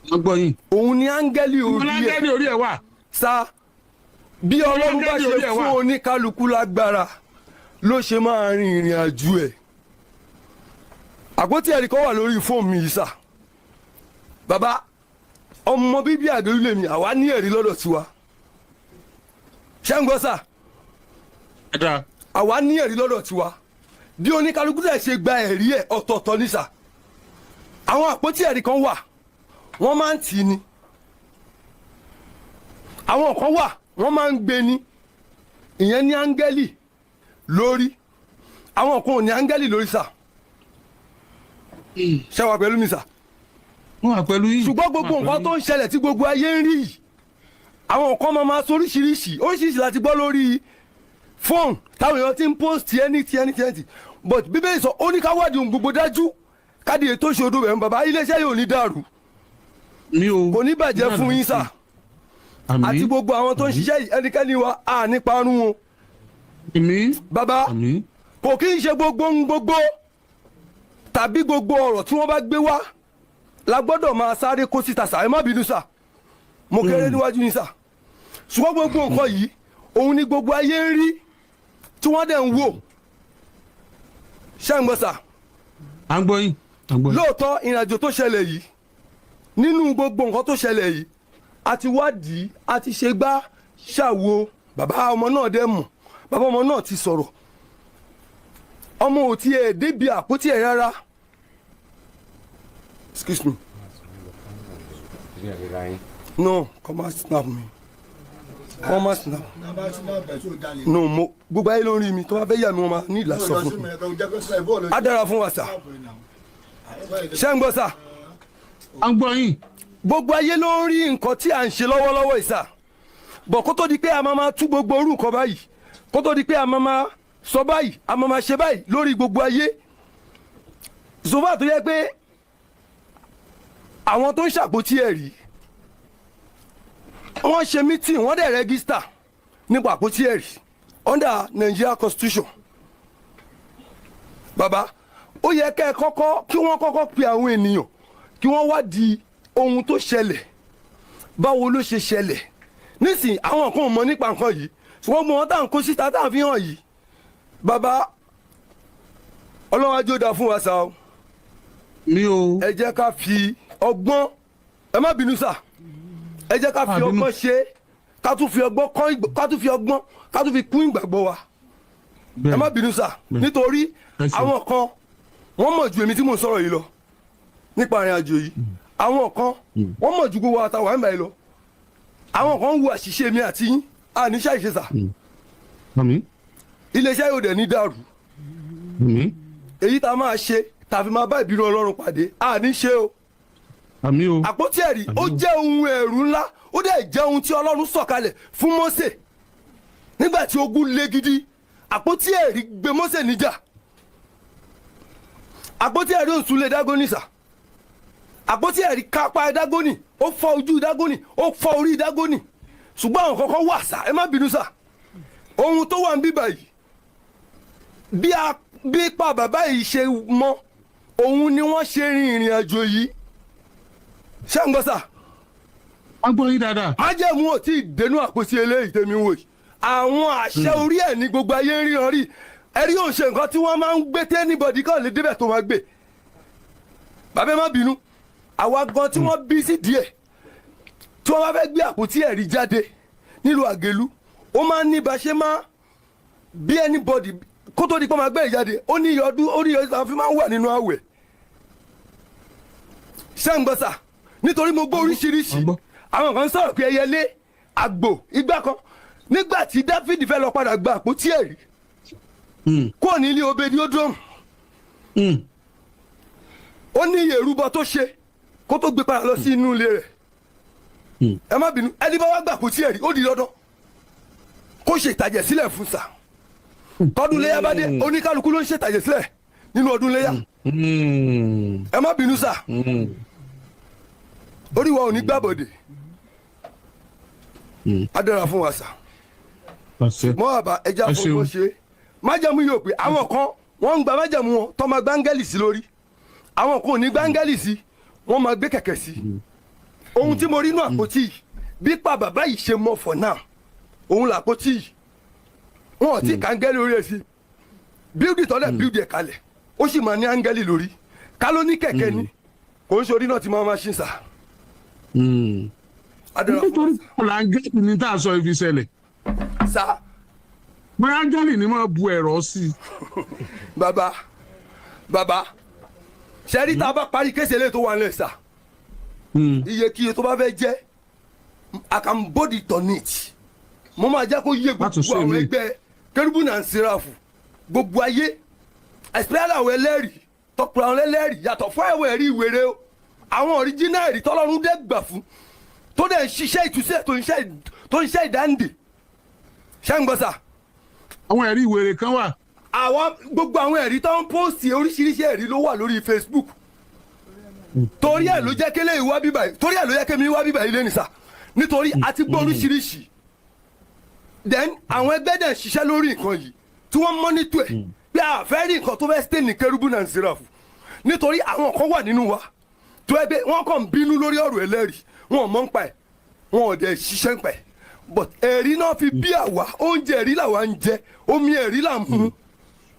F: Wọ́n gbọ́ yín.
M: Òun ní áńgẹ́lì orí ẹ̀.
F: Áńgẹ́lì orí ẹ̀ wà.
M: Sà, bí Ọlọ́run bá
F: Áńgẹ́lì orí
M: ṣe
F: ẹ̀ wà.
M: fún oníkálukú lágbára ló ṣe máa rin ìrìn àjò ẹ̀. Àpótí ẹ̀rí kan wà lórí fóònù mi yìí sà. Bàbá, ọmọ bíbí àdórí lèmi, àwa ní ẹ̀rí lọ́dọ̀ tiwa. Ṣé ń gbọ́ sà? Àwa ní ẹ̀rí lọ́dọ̀ tiwa. Bí oníkálukú dẹ̀ ṣe gba ẹ̀rí ẹ̀ ọ̀tọ̀ọ̀tọ̀ ní sà. Àwọn àpótí ẹ̀rí kan wà, wọ́n máa ń tì í ni. Àwọn kan wà, wọ́n máa ń gbé ni, ìyẹn ní áńgẹ́lì lórí. Àwọn kan ò ní áńgẹ́lì lórí sà. Ṣé wà pẹ̀lú mi sà?
F: Wọ́n wà pẹ̀lú yín.
M: Ṣùgbọ́n gbogbo nǹkan tó ń ṣẹlẹ̀ tí gbogbo ayé ń rí yìí, àwọn kan máa ma sọ oríṣiríṣi oríṣiríṣi láti gbọ́ lórí fóònù táwọn èèyàn ti ń post anything, anything, anything. But Bíbélì sọ, ó ní ká wádìí ohun gbogbo dájú káàdì ètò ìṣòro bẹ̀rẹ̀. Bàbá, iléeṣẹ́ yóò ní dàrú.
F: Mi ò.
M: Kò ní bàjẹ́ fún yín sà, àti gbogbo àwọn tó ń ṣiṣẹ́ yìí. Ẹnikẹ́ni wa à ní parun o. Bàbá, kò kí ń ṣe gbogbo ohun gbogbo tàbí gbogbo ọ̀rọ̀ tí wọ́n bá gbé wá la gbọ́dọ̀ máa sáré kó síta sà. Ẹ má bínú sà, mo kéré níwájú yín sà. Ṣùgbọ́n gbogbo nǹkan yìí, òun ni gbogbo ayé ń rí tí wọ́n dẹ̀ ń wò. Ṣé ń gbọ́ sà?
F: À ń gbọ́ yín. À ń gbọ́ yín.
M: Lóòótọ́, ìrìnàjò tó ṣẹlẹ̀ yìí, nínú gbogbo nǹkan tó ṣẹlẹ̀ yìí, a ti wádìí, a ti ṣe gbá ṣàwo. Bàbá ọmọ náà dẹ̀ mọ̀, bàbá ọmọ náà ti sọ̀rọ̀. Ọmọ ò tiẹ̀ débi àpótí ẹ̀ rárá. Excuse me, no, come and snap me, come and snap. No, mo gbogbo ayé ló ń rí mi. Tó bá fẹ́ yà mí, wọ́n máa ní ìlà sọ fún mi. Á dára fún wa sà. Ṣé ń gbọ́ sà?
F: À ń gbọ́ yín.
M: Gbogbo ayé ló ń rí nǹkan tí à ń ṣe lọ́wọ́lọ́wọ́ yìí sà. Bọ̀ kó tó di pé a máa máa tú gbogbo orú nǹkan báyìí, kó tó di pé a máa máa sọ báyìí, a máa máa ṣe báyìí lórí gbogbo ayé zova, tó yẹ pé àwọn tó ń ṣàpótí ẹ̀rí, wọ́n ṣe meeting, wọ́n dẹ̀ register nípa àpótí ẹ̀rí under Nigeria Constitution. Bàbá, ó yẹ kẹ́ ẹ kọ́kọ́ kí wọ́n kọ́kọ́ pe àwọn ènìyàn kí wọ́n wádìí ohun tó ṣẹlẹ̀, báwo ló ṣe ṣẹlẹ̀. Nísìnyí, àwọn kan ò mọ̀ nípa nǹkan yìí, ṣùgbọ́n mo wọn tá à ń kó síta, tá à ń fi hàn yìí. Bàbá, Ọlọ́run ajó da fún wa sá o.
F: Mi ò.
M: Ẹ jẹ́ ká fi ọgbọ́n, ẹ má bínú sà, ẹ jẹ́ ká fi ọgbọ́n ṣe, ká tún fi ọgbọ́n kọ́, ká tún fi ọgbọ́n, ká tún fi kún ìgbàgbọ́ wa. Ẹ má bínú sà, nítorí àwọn kan wọ́n mọ̀ ju èmi tí mò ń sọ̀rọ̀ yìí lọ nípa ìrìn àjò yìí. Àwọn kan wọ́n mọ̀ ju gbogbo àtàwọn àmì báyìí lọ. Àwọn kan ń wo àṣìṣe mi àti yín, àní ṣàìṣe sà.
F: Àmín.
M: Iléeṣẹ́ yóò dẹ̀ ní dàrú.
F: Àmín.
M: Èyí tá a máa ṣe tàfi máa bá ìbínú Ọlọ́run pàdé, àní ṣe o.
F: Àmín o.
M: Àpótí ẹ̀rí, ó jẹ́ ohun ẹ̀rù ńlá, ó dẹ̀ jẹ́ ohun tí Ọlọ́run sọ̀kalẹ̀ fún Mósè nígbà tí ogun le gidi. Àpótí ẹ̀rí gbé Mósè níjà. Àpótí ẹ̀rí ò sùn lé Dágónì sà. Àpótí ẹ̀rí kápá Dágónì, ó fọ́ ojú Dágónì, ó fọ́ orí Dágónì. Ṣùgbọ́n àwọn kọ̀ọ̀kan wà sà, ẹ má bínú sà, ohun tó wà ń bíbà yìí, bí a bí pa bàbá yìí ṣe mọ, òun ni wọ́n ṣe rin ìrìn àjò yìí. Ṣé ń gbọ́ sà?
F: Wọ́n gbọ́ yín dáadáa.
M: Májẹ̀mú ò tí ì dénú àpótí eléyìí tèmi wò yìí. Àwọn àṣẹ orí ẹ̀ ní gbogbo ayé ń ríran rí. Ẹ̀rí ò ṣe nǹkan tí wọ́n máa ń gbé tí anybody kàn lè débẹ̀ tó máa gbé. Bàbá, ẹ má bínú, àwa gan tí wọ́n bí sí díẹ̀, tí wọ́n bá fẹ́ gbé àpótí ẹ̀rí jáde nílùú Àgèlú, ó máa ń ní bá ṣe máa bí anybody. Kó tó di pé máa gbé ìjáde, ó ní iye ọdún, ó ní iye ọdún tá a fi máa ń wà nínú àwẹ̀. Ṣé ń gbọ́ sà? Nítorí mo gbọ́ oríṣiríṣi àwọn kan sọ̀rọ̀ pé ẹyẹlé, àgbò, igbá kan. Nígbà tí Dáfídì fẹ́ lọ padà gba àpótí ẹ̀rí kúrò ní ilé Obedi-Edom, ó ní iye ìrúbọ tó ṣe kó tó gbé padà lọ sí inú ilé rẹ̀. Ẹ má bínú, ẹni bá wá gbà àpótí ẹ̀rí, ó di dandan kó ṣe ìtàjẹ̀ sílẹ̀ fún sà. Tọdún léyà bá dé, oníkálukú ló ń ṣe ìtàjẹ̀ sílẹ̀ nínú ọdún léyà. Ẹ má bínú sà, orí wa ò ní gbàbọ̀dè, á dára fún wa sà. Mọ́ àbá ẹja fún bó ṣe májẹ̀mú yóò pé àwọn kan wọ́n ń gba májẹ̀mú wọn tó máa gbáńgẹ́lì sí lórí, àwọn kan ò ní gbáńgẹ́lì sí, wọ́n máa gbé kẹ̀kẹ́ sí. Ohun tí mo rí inú àpótí yìí, bí pa bàbá yìí ṣe mọ for now, òun làpótí yìí, wọn ò tí ì káńgẹ́lì orí ẹ̀ sí. Bíúdì tọ́lẹ̀ bíúdì ẹ̀ kalẹ̀, ó sì máa ní áńgẹ́lì lórí. Ká ló ní kẹ̀kẹ́ ni, kò ń ṣe orí náà ti máa máa ṣe sà.
F: Nítorí kọ́lá áńgẹ́lì ní tá a sọ ifi ṣẹlẹ̀.
M: Sà.
F: Bóyá áńgẹ́lì ni máa bu ẹ̀rọ sí i.
M: Bàbá, bàbá, ṣẹ́rí, tá a bá parí kése eléyìí tó wà nílẹ̀ sà, iye kíye tó bá fẹ́ jẹ́, I can body on it. Mo máa jẹ́ kó yé gbogbo àwọn ẹgbẹ́ kérúbù náà ń sẹ́ráfù, gbogbo ayé, especially àwọn ẹlẹ́rìí tọkùnrin, àwọn ẹlẹ́rìí yàtọ̀ fún àwọn ẹ̀rí ìwéré o, àwọn original ẹ̀rí tọ́lọ́run dẹ́ gbà fún, tó dẹ̀ ń ṣiṣẹ́ ìtúsílẹ̀, tó ń ṣiṣẹ́ ìdáǹdè. Ṣé ń gbọ́ sà?
F: Àwọn ẹ̀rí ìwéré kan wà.
M: Àwọn gbogbo àwọn ẹ̀rí tó ń post, oríṣiríṣi ẹ̀rí ló wà lórí Facebook. Torí ẹ̀ ló jẹ́ kélé ìwá bíbà yìí, torí ẹ̀ ló jẹ́ kémi wá bíbà yìí lẹ́nu sà, nítorí a ti gbọ́ oríṣiríṣi. Then àwọn ẹgbẹ́ dẹ̀ ń ṣiṣẹ́ lórí nǹkan yìí tí wọ́n monitor ẹ̀ bí a fẹ́ rí nǹkan tó fẹ́ stay ní kérúbù náà sírafù, nítorí àwọn kan wà nínú wa tó ẹgbẹ́ wọn kàn ń bínú lórí ọ̀rọ̀ ẹlẹ́rìí, wọn ò mọ̀ ń pa ẹ̀, wọn ò dẹ̀ ṣiṣẹ́ ń pa ẹ̀. But ẹ̀rí náà fi bí àwa, oúnjẹ ẹ̀rí làwa ń jẹ, omi ẹ̀rí là ń mu.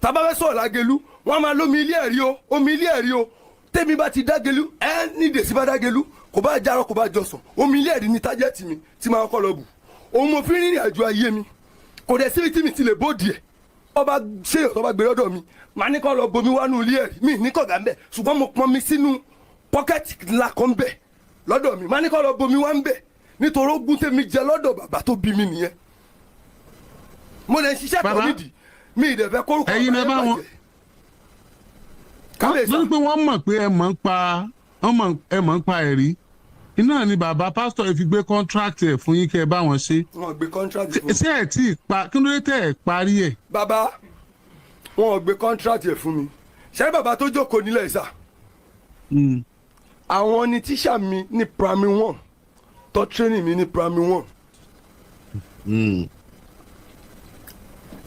M: Tàbá fẹ́ sọ̀rọ̀ lágẹ̀lú, wọ́n á máa lómi ilé ẹ̀rí o, omi ilé ẹ̀rí o. Tèmi bá ti dágẹ̀lú, ẹ ní ìdèsí bá dágẹ̀lú, kò bá jarọ, kò bá jọsàn, omi ilé ẹ̀rí ni tájẹ́tì mi tí máa kọ́ lọ bù. Òun mo fi ń rìnrìn àjò ayé mi, kò dẹ̀ síbi tí mi ti lè bóde ẹ̀. Ọba ṣéyàn tó bá gbé lọ́dọ̀ mi, màá ní kọ́ lọ bomi wánú ilé ẹ̀rí mi ní kọ̀gá ń bẹ̀, ṣùgbọ́n mo pọn mi sínú pọ́kẹ́tì ńlá kan bẹ̀ lọ́dọ̀ mi, màá ní kọ́ lọ bomi wá ń bẹ̀, nítorí ogún tèmi jẹ lọ́dọ̀ bàbá tó bí mi nìyẹn. Mo lè ṣiṣẹ́ tó nídìí mi, ì dẹ̀ fẹ́ kórúkọ
F: Ẹ̀yin lẹ bá wọn. Lórí pé wọ́n mọ̀ pé ẹ mọ̀ ń pa ẹ̀rí iná ni bàbá pásítọ̀ ẹ fi gbé contract ẹ̀ fún yín kẹ́ ẹ bá wọn ṣe.
M: Wọn gbé contract fún mi.
F: Ṣé ẹ tí ì pa, kí ló dé tẹ̀ ẹ parí ẹ̀?
M: Bàbá, wọn gbé contract ẹ̀ fún mi. Ṣé bàbá tó jókòó nílẹ̀ ìsà, àwọn ni tíṣà mi ní primary one, tó training mi ní primary one.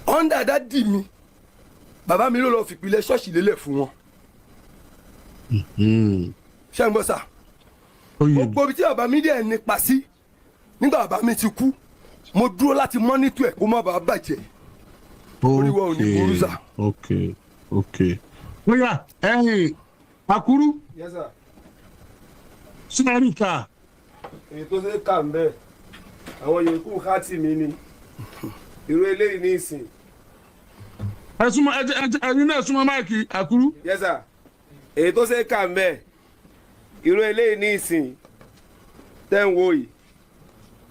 M: Under daddy mi, bàbá mi ló lọ fìpìlẹ̀ ṣọ́ọ̀ṣì lélẹ̀ fún wọn. Ṣé ń gbọ́ sà? Gbogbo ibi tí bàbá mi dẹ̀ nípa sí nígbà bàbá mi ti kú, mo dúró láti monitor ẹ̀ kó má bàa bàjẹ́. Orí wa ò ní burú sà.
F: Ok, bóyá ẹ̀yin Akuru.
B: Yes sir.
F: Sẹ́ríkà.
B: Èyí tó ṣe kà ń bẹ̀, àwọn yòókù hátì mi ni irú eléyìí ní ìsìn.
F: Ẹ súnmọ́, ẹ ẹyin náà súnmọ́ mic, Akuru.
B: Yes sir, èyí tó ṣe kà ń bẹ̀, irú eléyìí ní ìsìn tẹ́ ń wò yìí,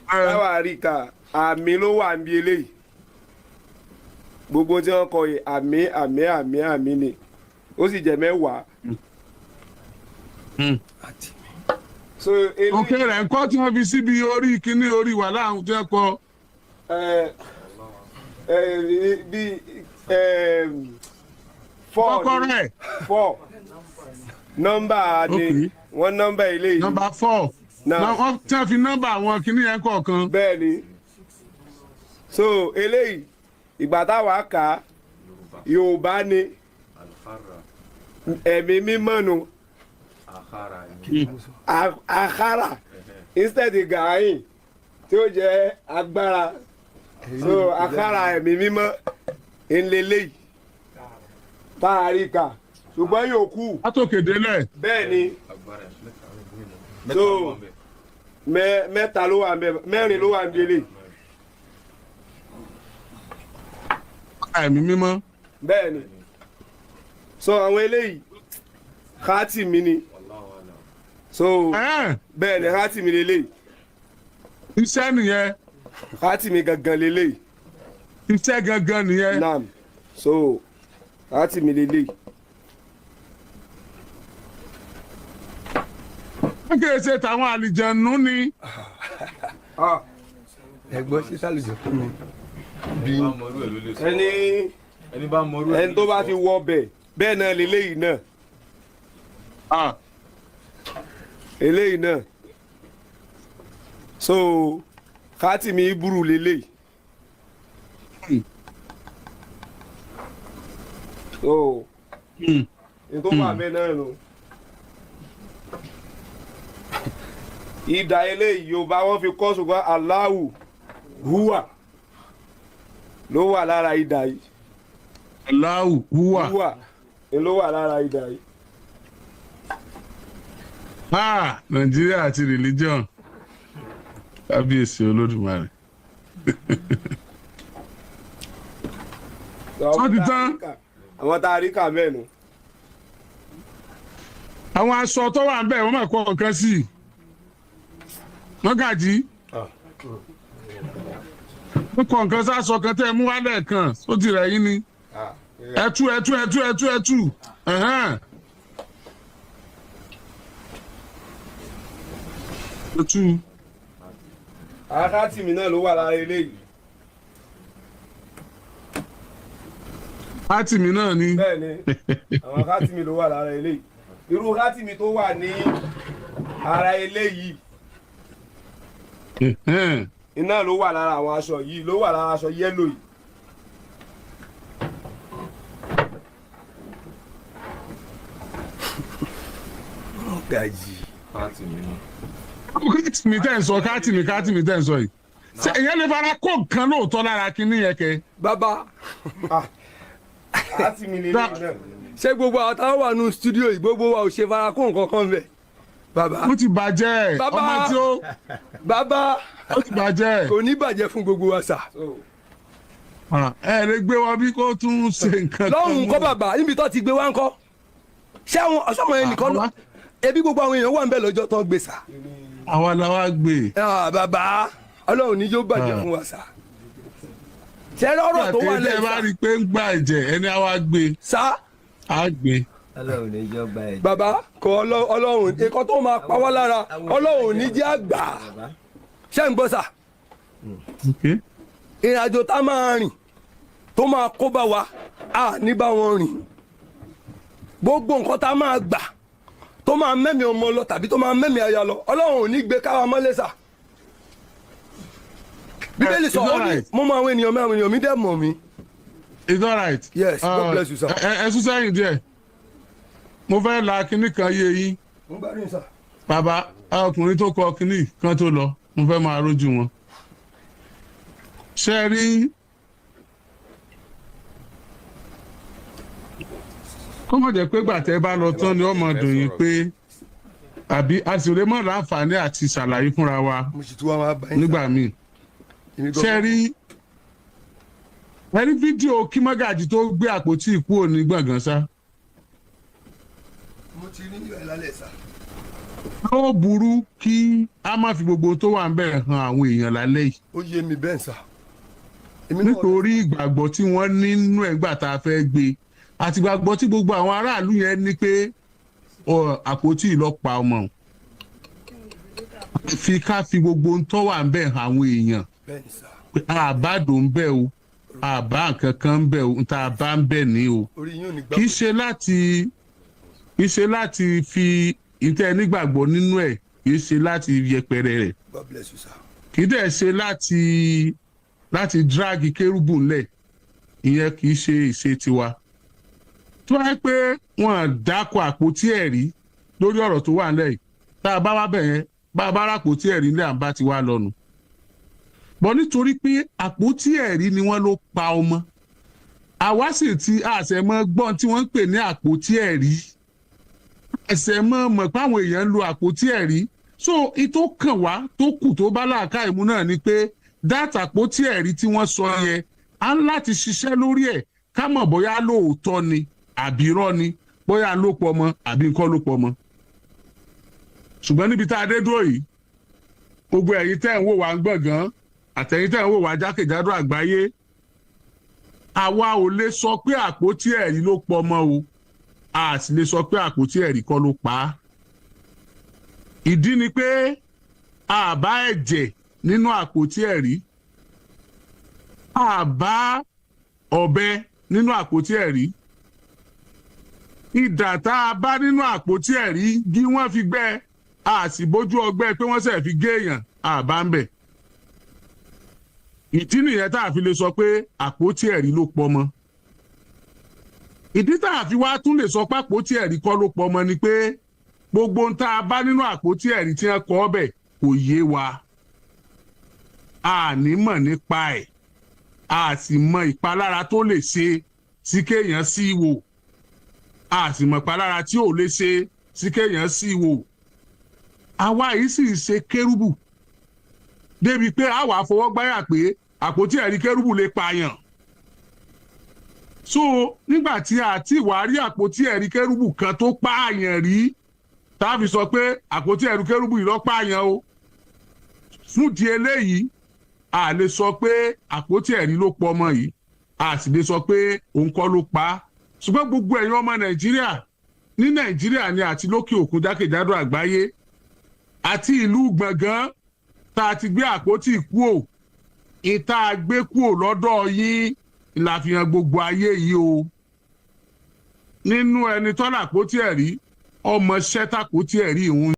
B: táwa àríkà, àmì ló wà níbi eléyìí. Gbogbo tí wọ́n kọ yìí, àmì, àmì, àmì, àmì ni, ó sì jẹ́ 10. So eléyìí.
F: Òkè rẹ̀ ńkọ́, tí wọ́n fi síbi orí kíní orí wà láàrún tí wọ́n kọ?
B: Ẹ ẹ bí ẹ four.
F: Kọ́kọ́rọ́ ẹ̀.
B: Four nọ́mbà ni wọ́n, nọ́mbà eléyìí.
F: Nọ́mbà four
B: Now.
F: na wọ́n tí wọ́n fi nọ́mbà àwọn kíní yẹn kọ̀ọ̀kan.
B: Bẹ́ẹ̀ni, so eléyìí, ìgbà táwa kà á, Yorùbá ni, ẹ̀mí mímọ́ nu àkàrà instead gàáyìn tí ó jẹ́ agbára. So àkàrà ẹ̀mí mímọ́ ńlẹ́lẹ́yìí tá a rí kà, ṣùgbọ́n yòókù.
F: Látòkè délẹ̀.
B: Bẹ́ẹ̀ni, so mẹ́ta ló wà ńbẹ̀, mẹ́rin ló wà ńbẹ̀ eléyìí.
F: Ẹ̀mí mímọ́.
B: Bẹ́ẹ̀ ni. So àwọn eléyìí, káàtì mi ni. So bẹ́ẹ̀ ni, káàtì mi lélẹ́yìí.
F: Iṣẹ́ nìyẹn.
B: Káàtì mi gangan lélẹ́yìí.
F: Iṣẹ́ gangan nìyẹn.
B: Naam, so káàtì mi lélẹ́yìí.
F: Wọ́n kì í ṣe tàwọn àlìjẹ̀nú ni.
M: Ẹ̀gbọ́n, ṣe sálùjọ fún mi.
B: Ẹni ẹni tó bá ti wọ bẹ̀ bẹ́ẹ̀ náà lélẹ́yìí náà. Eléyìí náà, so káàtì mi iburu lélẹ́yìí. So n tó wà bẹ́ẹ̀ náà nù. Ìdá eléyìí, Yorùbá wọn fi kọ́, ṣùgbọ́n Allahu huwa ló wà lára ìdá yìí.
F: Allahu huwa.
B: Huwa ló wà lára ìdá yìí.
F: Ah, Nàìjíríà àti religion, kábíyèsí Olódùmarè. Wọ́n ti tán.
B: Àwọn tá a rí kà mẹ́nu.
F: Àwọn aṣọ tó wà ń bẹ̀, wọ́n máa kọ́ nǹkan sí i. Mọ́gàjí, wọ́n kọ́ nǹkan sáṣọ kan tẹ́ ẹ mú wálẹ̀ kan ó ti rẹ̀ yín ni. Ẹtú, ẹtú, ẹtú, ẹtú, ẹtú, ẹ̀hẹ́n. Ẹtú.
B: Àkátì mi náà ló wà lára eléyìí.
F: Pátì mi náà ni.
B: Bẹ́ẹ̀ni, àwọn kátì mi ló wà lára eléyìí. Irú kátì mi tó wà ní ara eléyìí iná ló wà lára àwọn aṣọ yìí, ló wà lára aṣọ yellow yìí.
M: Gàjì.
F: Káàtì mi tẹ́ ń sọ, káàtì mi, káàtì mi tẹ́ ń sọ yìí, ṣé èyàn lè fara kó nǹkan lóòótọ́ lára kínní yẹn kẹ?
M: Bàbá.
B: Kátì mi lè náà.
M: Ṣé gbogbo àwọn táwọn wà nù stúdíò yìí, gbogbo wa ò ṣe fara kó nǹkan kan bẹ̀? Bàbá.
F: Ó ti bàjẹ́.
M: Bàbá.
F: Ọmọ tí ó.
M: Bàbá.
F: Ó ti bàjẹ́.
M: Kò ní bàjẹ́ fún gbogbo wa sà.
F: Ẹ lè gbé wọn bí kó tún ṣe nǹkan kan.
M: Lọ́hùn kọ́ bàbá, níbi tó ti gbé wá ń kọ́. Ṣé àwọn ọ̀ṣọ́mọ yẹn nìkan lọ? Ebi gbogbo àwọn èèyàn wà ń bẹ̀ lọ́jọ́ tó ń gbé sà.
F: Àwa la wá gbé.
M: Bàbá, Ọlọ́run ní yóò bàjẹ́ fún wa sà. Ṣé ọ̀rọ̀ tó wà
F: lẹ́yìn.
M: Lẹ́yìn
F: bá rí i pé ń gba ẹ̀jẹ̀ ẹni àwa gbé.
M: Sá.
F: Á gbé.
K: Ọlọ́run ní jọ́ gba ẹ̀jẹ̀.
M: Bàbá kọ, Ọlọ́run nǹkan tó máa pa wá lára, Ọlọ́run ní jẹ́ àgbà. Ṣé ń gbọ́ sà? Ìrìn àjò tá a máa rìn tó máa kó bá wa, a ní bá wọn rìn. Gbogbo nǹkan tá a máa gbà tó máa mẹ́mi ọmọ lọ tàbí tó máa mẹ́mi aya lọ, Ọlọ́run ò ní gbé káwa mọ́lé sà. Bíbélì sọ, ó ní mo mọ àwọn ènìyàn mi, àwọn ènìyàn mi dẹ̀ mọ̀ mi.
F: It's alright.
M: Yes, God bless you, sir.
F: Ẹ ẹ sún sẹ́yìn díẹ̀, mo fẹ́ la kinní kan yé yín.
M: Mo ń gbádùn, sir.
F: Bàbá ọkùnrin tó kọ kinní kan tó lọ, mo fẹ́ máa rójú wọn. Ṣe é rí, kó má jẹ́ pé gbàtẹ́ bá lọ tán ni ọmọ dùn yín pé àbí a sì lè mọ̀ láǹfààní àti ṣàlàyé fúnra wa
M: Mo sì tún wá máa bá yín.
F: nígbà míì.
M: Èmi gan-
F: Ṣe rí, ẹ rí fídíò kí mọ́gàjì tó gbé àpótí ìkú òní gbọ̀ngàn sá.
M: Mo ti rí ìwà ìlàlẹ̀ sà.
F: Ó burú kí a má fi gbogbo tó wà ń bẹ̀ hàn àwọn èèyàn lálẹ́ yìí.
M: Ó yé mi bẹ́ẹ̀ sà.
F: Nítorí ìgbàgbọ́ tí wọ́n ní nínú ẹ̀gbà tá a fẹ́ gbé àti ìgbàgbọ́ tí gbogbo àwọn aráàlú yẹn ní pé ọ, àpótí ìlọ́pàá ọmọ òun. Fi ká fi gbogbo ohun tó wà ń bẹ̀ hàn àwọn èèyàn
M: Bẹ́ẹ̀ ni sà.
F: pé àbádò ń bẹ̀ o, àbá nǹkan kan ń bẹ̀ o, ń tá a bá ń bẹ̀ ní o.
M: Orí yín ò ní gbà.
F: Kì í ṣe láti fi ìtẹ́ nígbàgbọ́ nínú ẹ̀, kì í ṣe láti yẹpẹrẹ rẹ̀.
M: God bless you, sir.
F: Kì í dẹ̀ ṣe láti drag kérúbù ńlẹ̀, ìyẹn kì í ṣe ìṣe tiwa. Tó wáyé pé wọ́n dákọ̀ àpótí ẹ̀rí lórí ọ̀rọ̀ tó wà ńlẹ̀ yìí, tá a bá wá bẹ̀ yẹn, bá a bá rápótí ẹ̀rí ńlẹ̀, à ń bá ti wá lọ́nu bọ́, nítorí pé àpótí ẹ̀rí ni wọ́n ló pa ọmọ, àwa sì ti àṣẹmọ́ gbọ́n tí wọ́n ń pè ní àpótí ẹ̀rí, àṣẹmọ́ mọ̀ pé àwọn èèyàn ń lo àpótí ẹ̀rí. So ìtò kàn wá tó kù tó bá láàká ìmú náà ni pé dátà àpótí ẹ̀rí tí wọ́n sọ yẹn, á ń láti ṣiṣẹ́ lórí ẹ̀. Ká mọ̀ bóyá lóòótọ́ ni àbí irọ́ ni, bóyá ló pọ̀ mọ́ àbí nǹkan ló pọ̀ mọ́. Ṣùgbọ́n níbi tá a dé dúró yìí, gbogbo ẹ̀yin tẹ́ ń wò wá ń gbọ̀ngàn àtẹ̀yin tẹ́ ń wò wá jákèjádò àgbáyé, àwa ò lè sọ pé àpótí ẹ̀rí ló pọ̀ mọ́ o, a sì lè sọ pé àpótí ẹ̀rí kọ́ ló pa á. Ìdí ni pé a bá ẹ̀jẹ̀ nínú àpótí ẹ̀rí, a bá ọ̀bẹ nínú àpótí ẹ̀rí. Idà tá a bá nínú àpótí ẹ̀rí bí wọ́n fi gbẹ́, a sì bójú ọgbẹ́ pé wọ́n sì fi gé èèyàn, a bá ń bẹ̀. Ìdí nìyẹn tá a fi lè sọ pé àpótí ẹ̀rí ló pọ̀ mọ́. Ìdí tá a fi wá tún lè sọ pé àpótí ẹ̀rí kọ́ ló pọ̀ mọ́ ni pé gbogbo ohun tá a bá nínú àpótí ẹ̀rí tí wọ́n kọ ọ́ kò yé wa. A ní mọ̀ nípa ẹ̀, a sì mọ ìpalára tó lè ṣe sí kéèyàn sí wò, a sì mọ ìpalára tí ò lè ṣe sí kéèyàn sí wò. Àwa yìí sì ṣe kérúbù débi pé àwa fọwọ́gbáyà pé àpótí ẹ̀rí kérúbù lè pààyàn. So nígbà tí a ti wá rí àpótí ẹ̀rí kérúbù kan tó pààyàn rí, tá a fi sọ pé àpótí ẹ̀rí kérúbù yìí ló pààyàn o, fún di eléyìí, a lè sọ pé àpótí ẹ̀rí ló pọ̀ ọmọ yìí, a sì lè sọ pé òun kọ́ ló pa á. Ṣùgbọ́n gbogbo ẹ̀yin ọmọ Nàìjíríà ní Nàìjíríà ni àti lókè òkun, jákèjádò àgbáyé, àti ìlú Gbọ̀ngàn tá a ti gbé àpótí kúò, ìta gbé kúò lọ́dọ̀ yín la fi hàn gbogbo ayé yìí o. Nínú ẹni tọ́lá àpótí ẹ̀rí, ọmọ ṣẹ́tàpótí ẹ̀rí ìhun.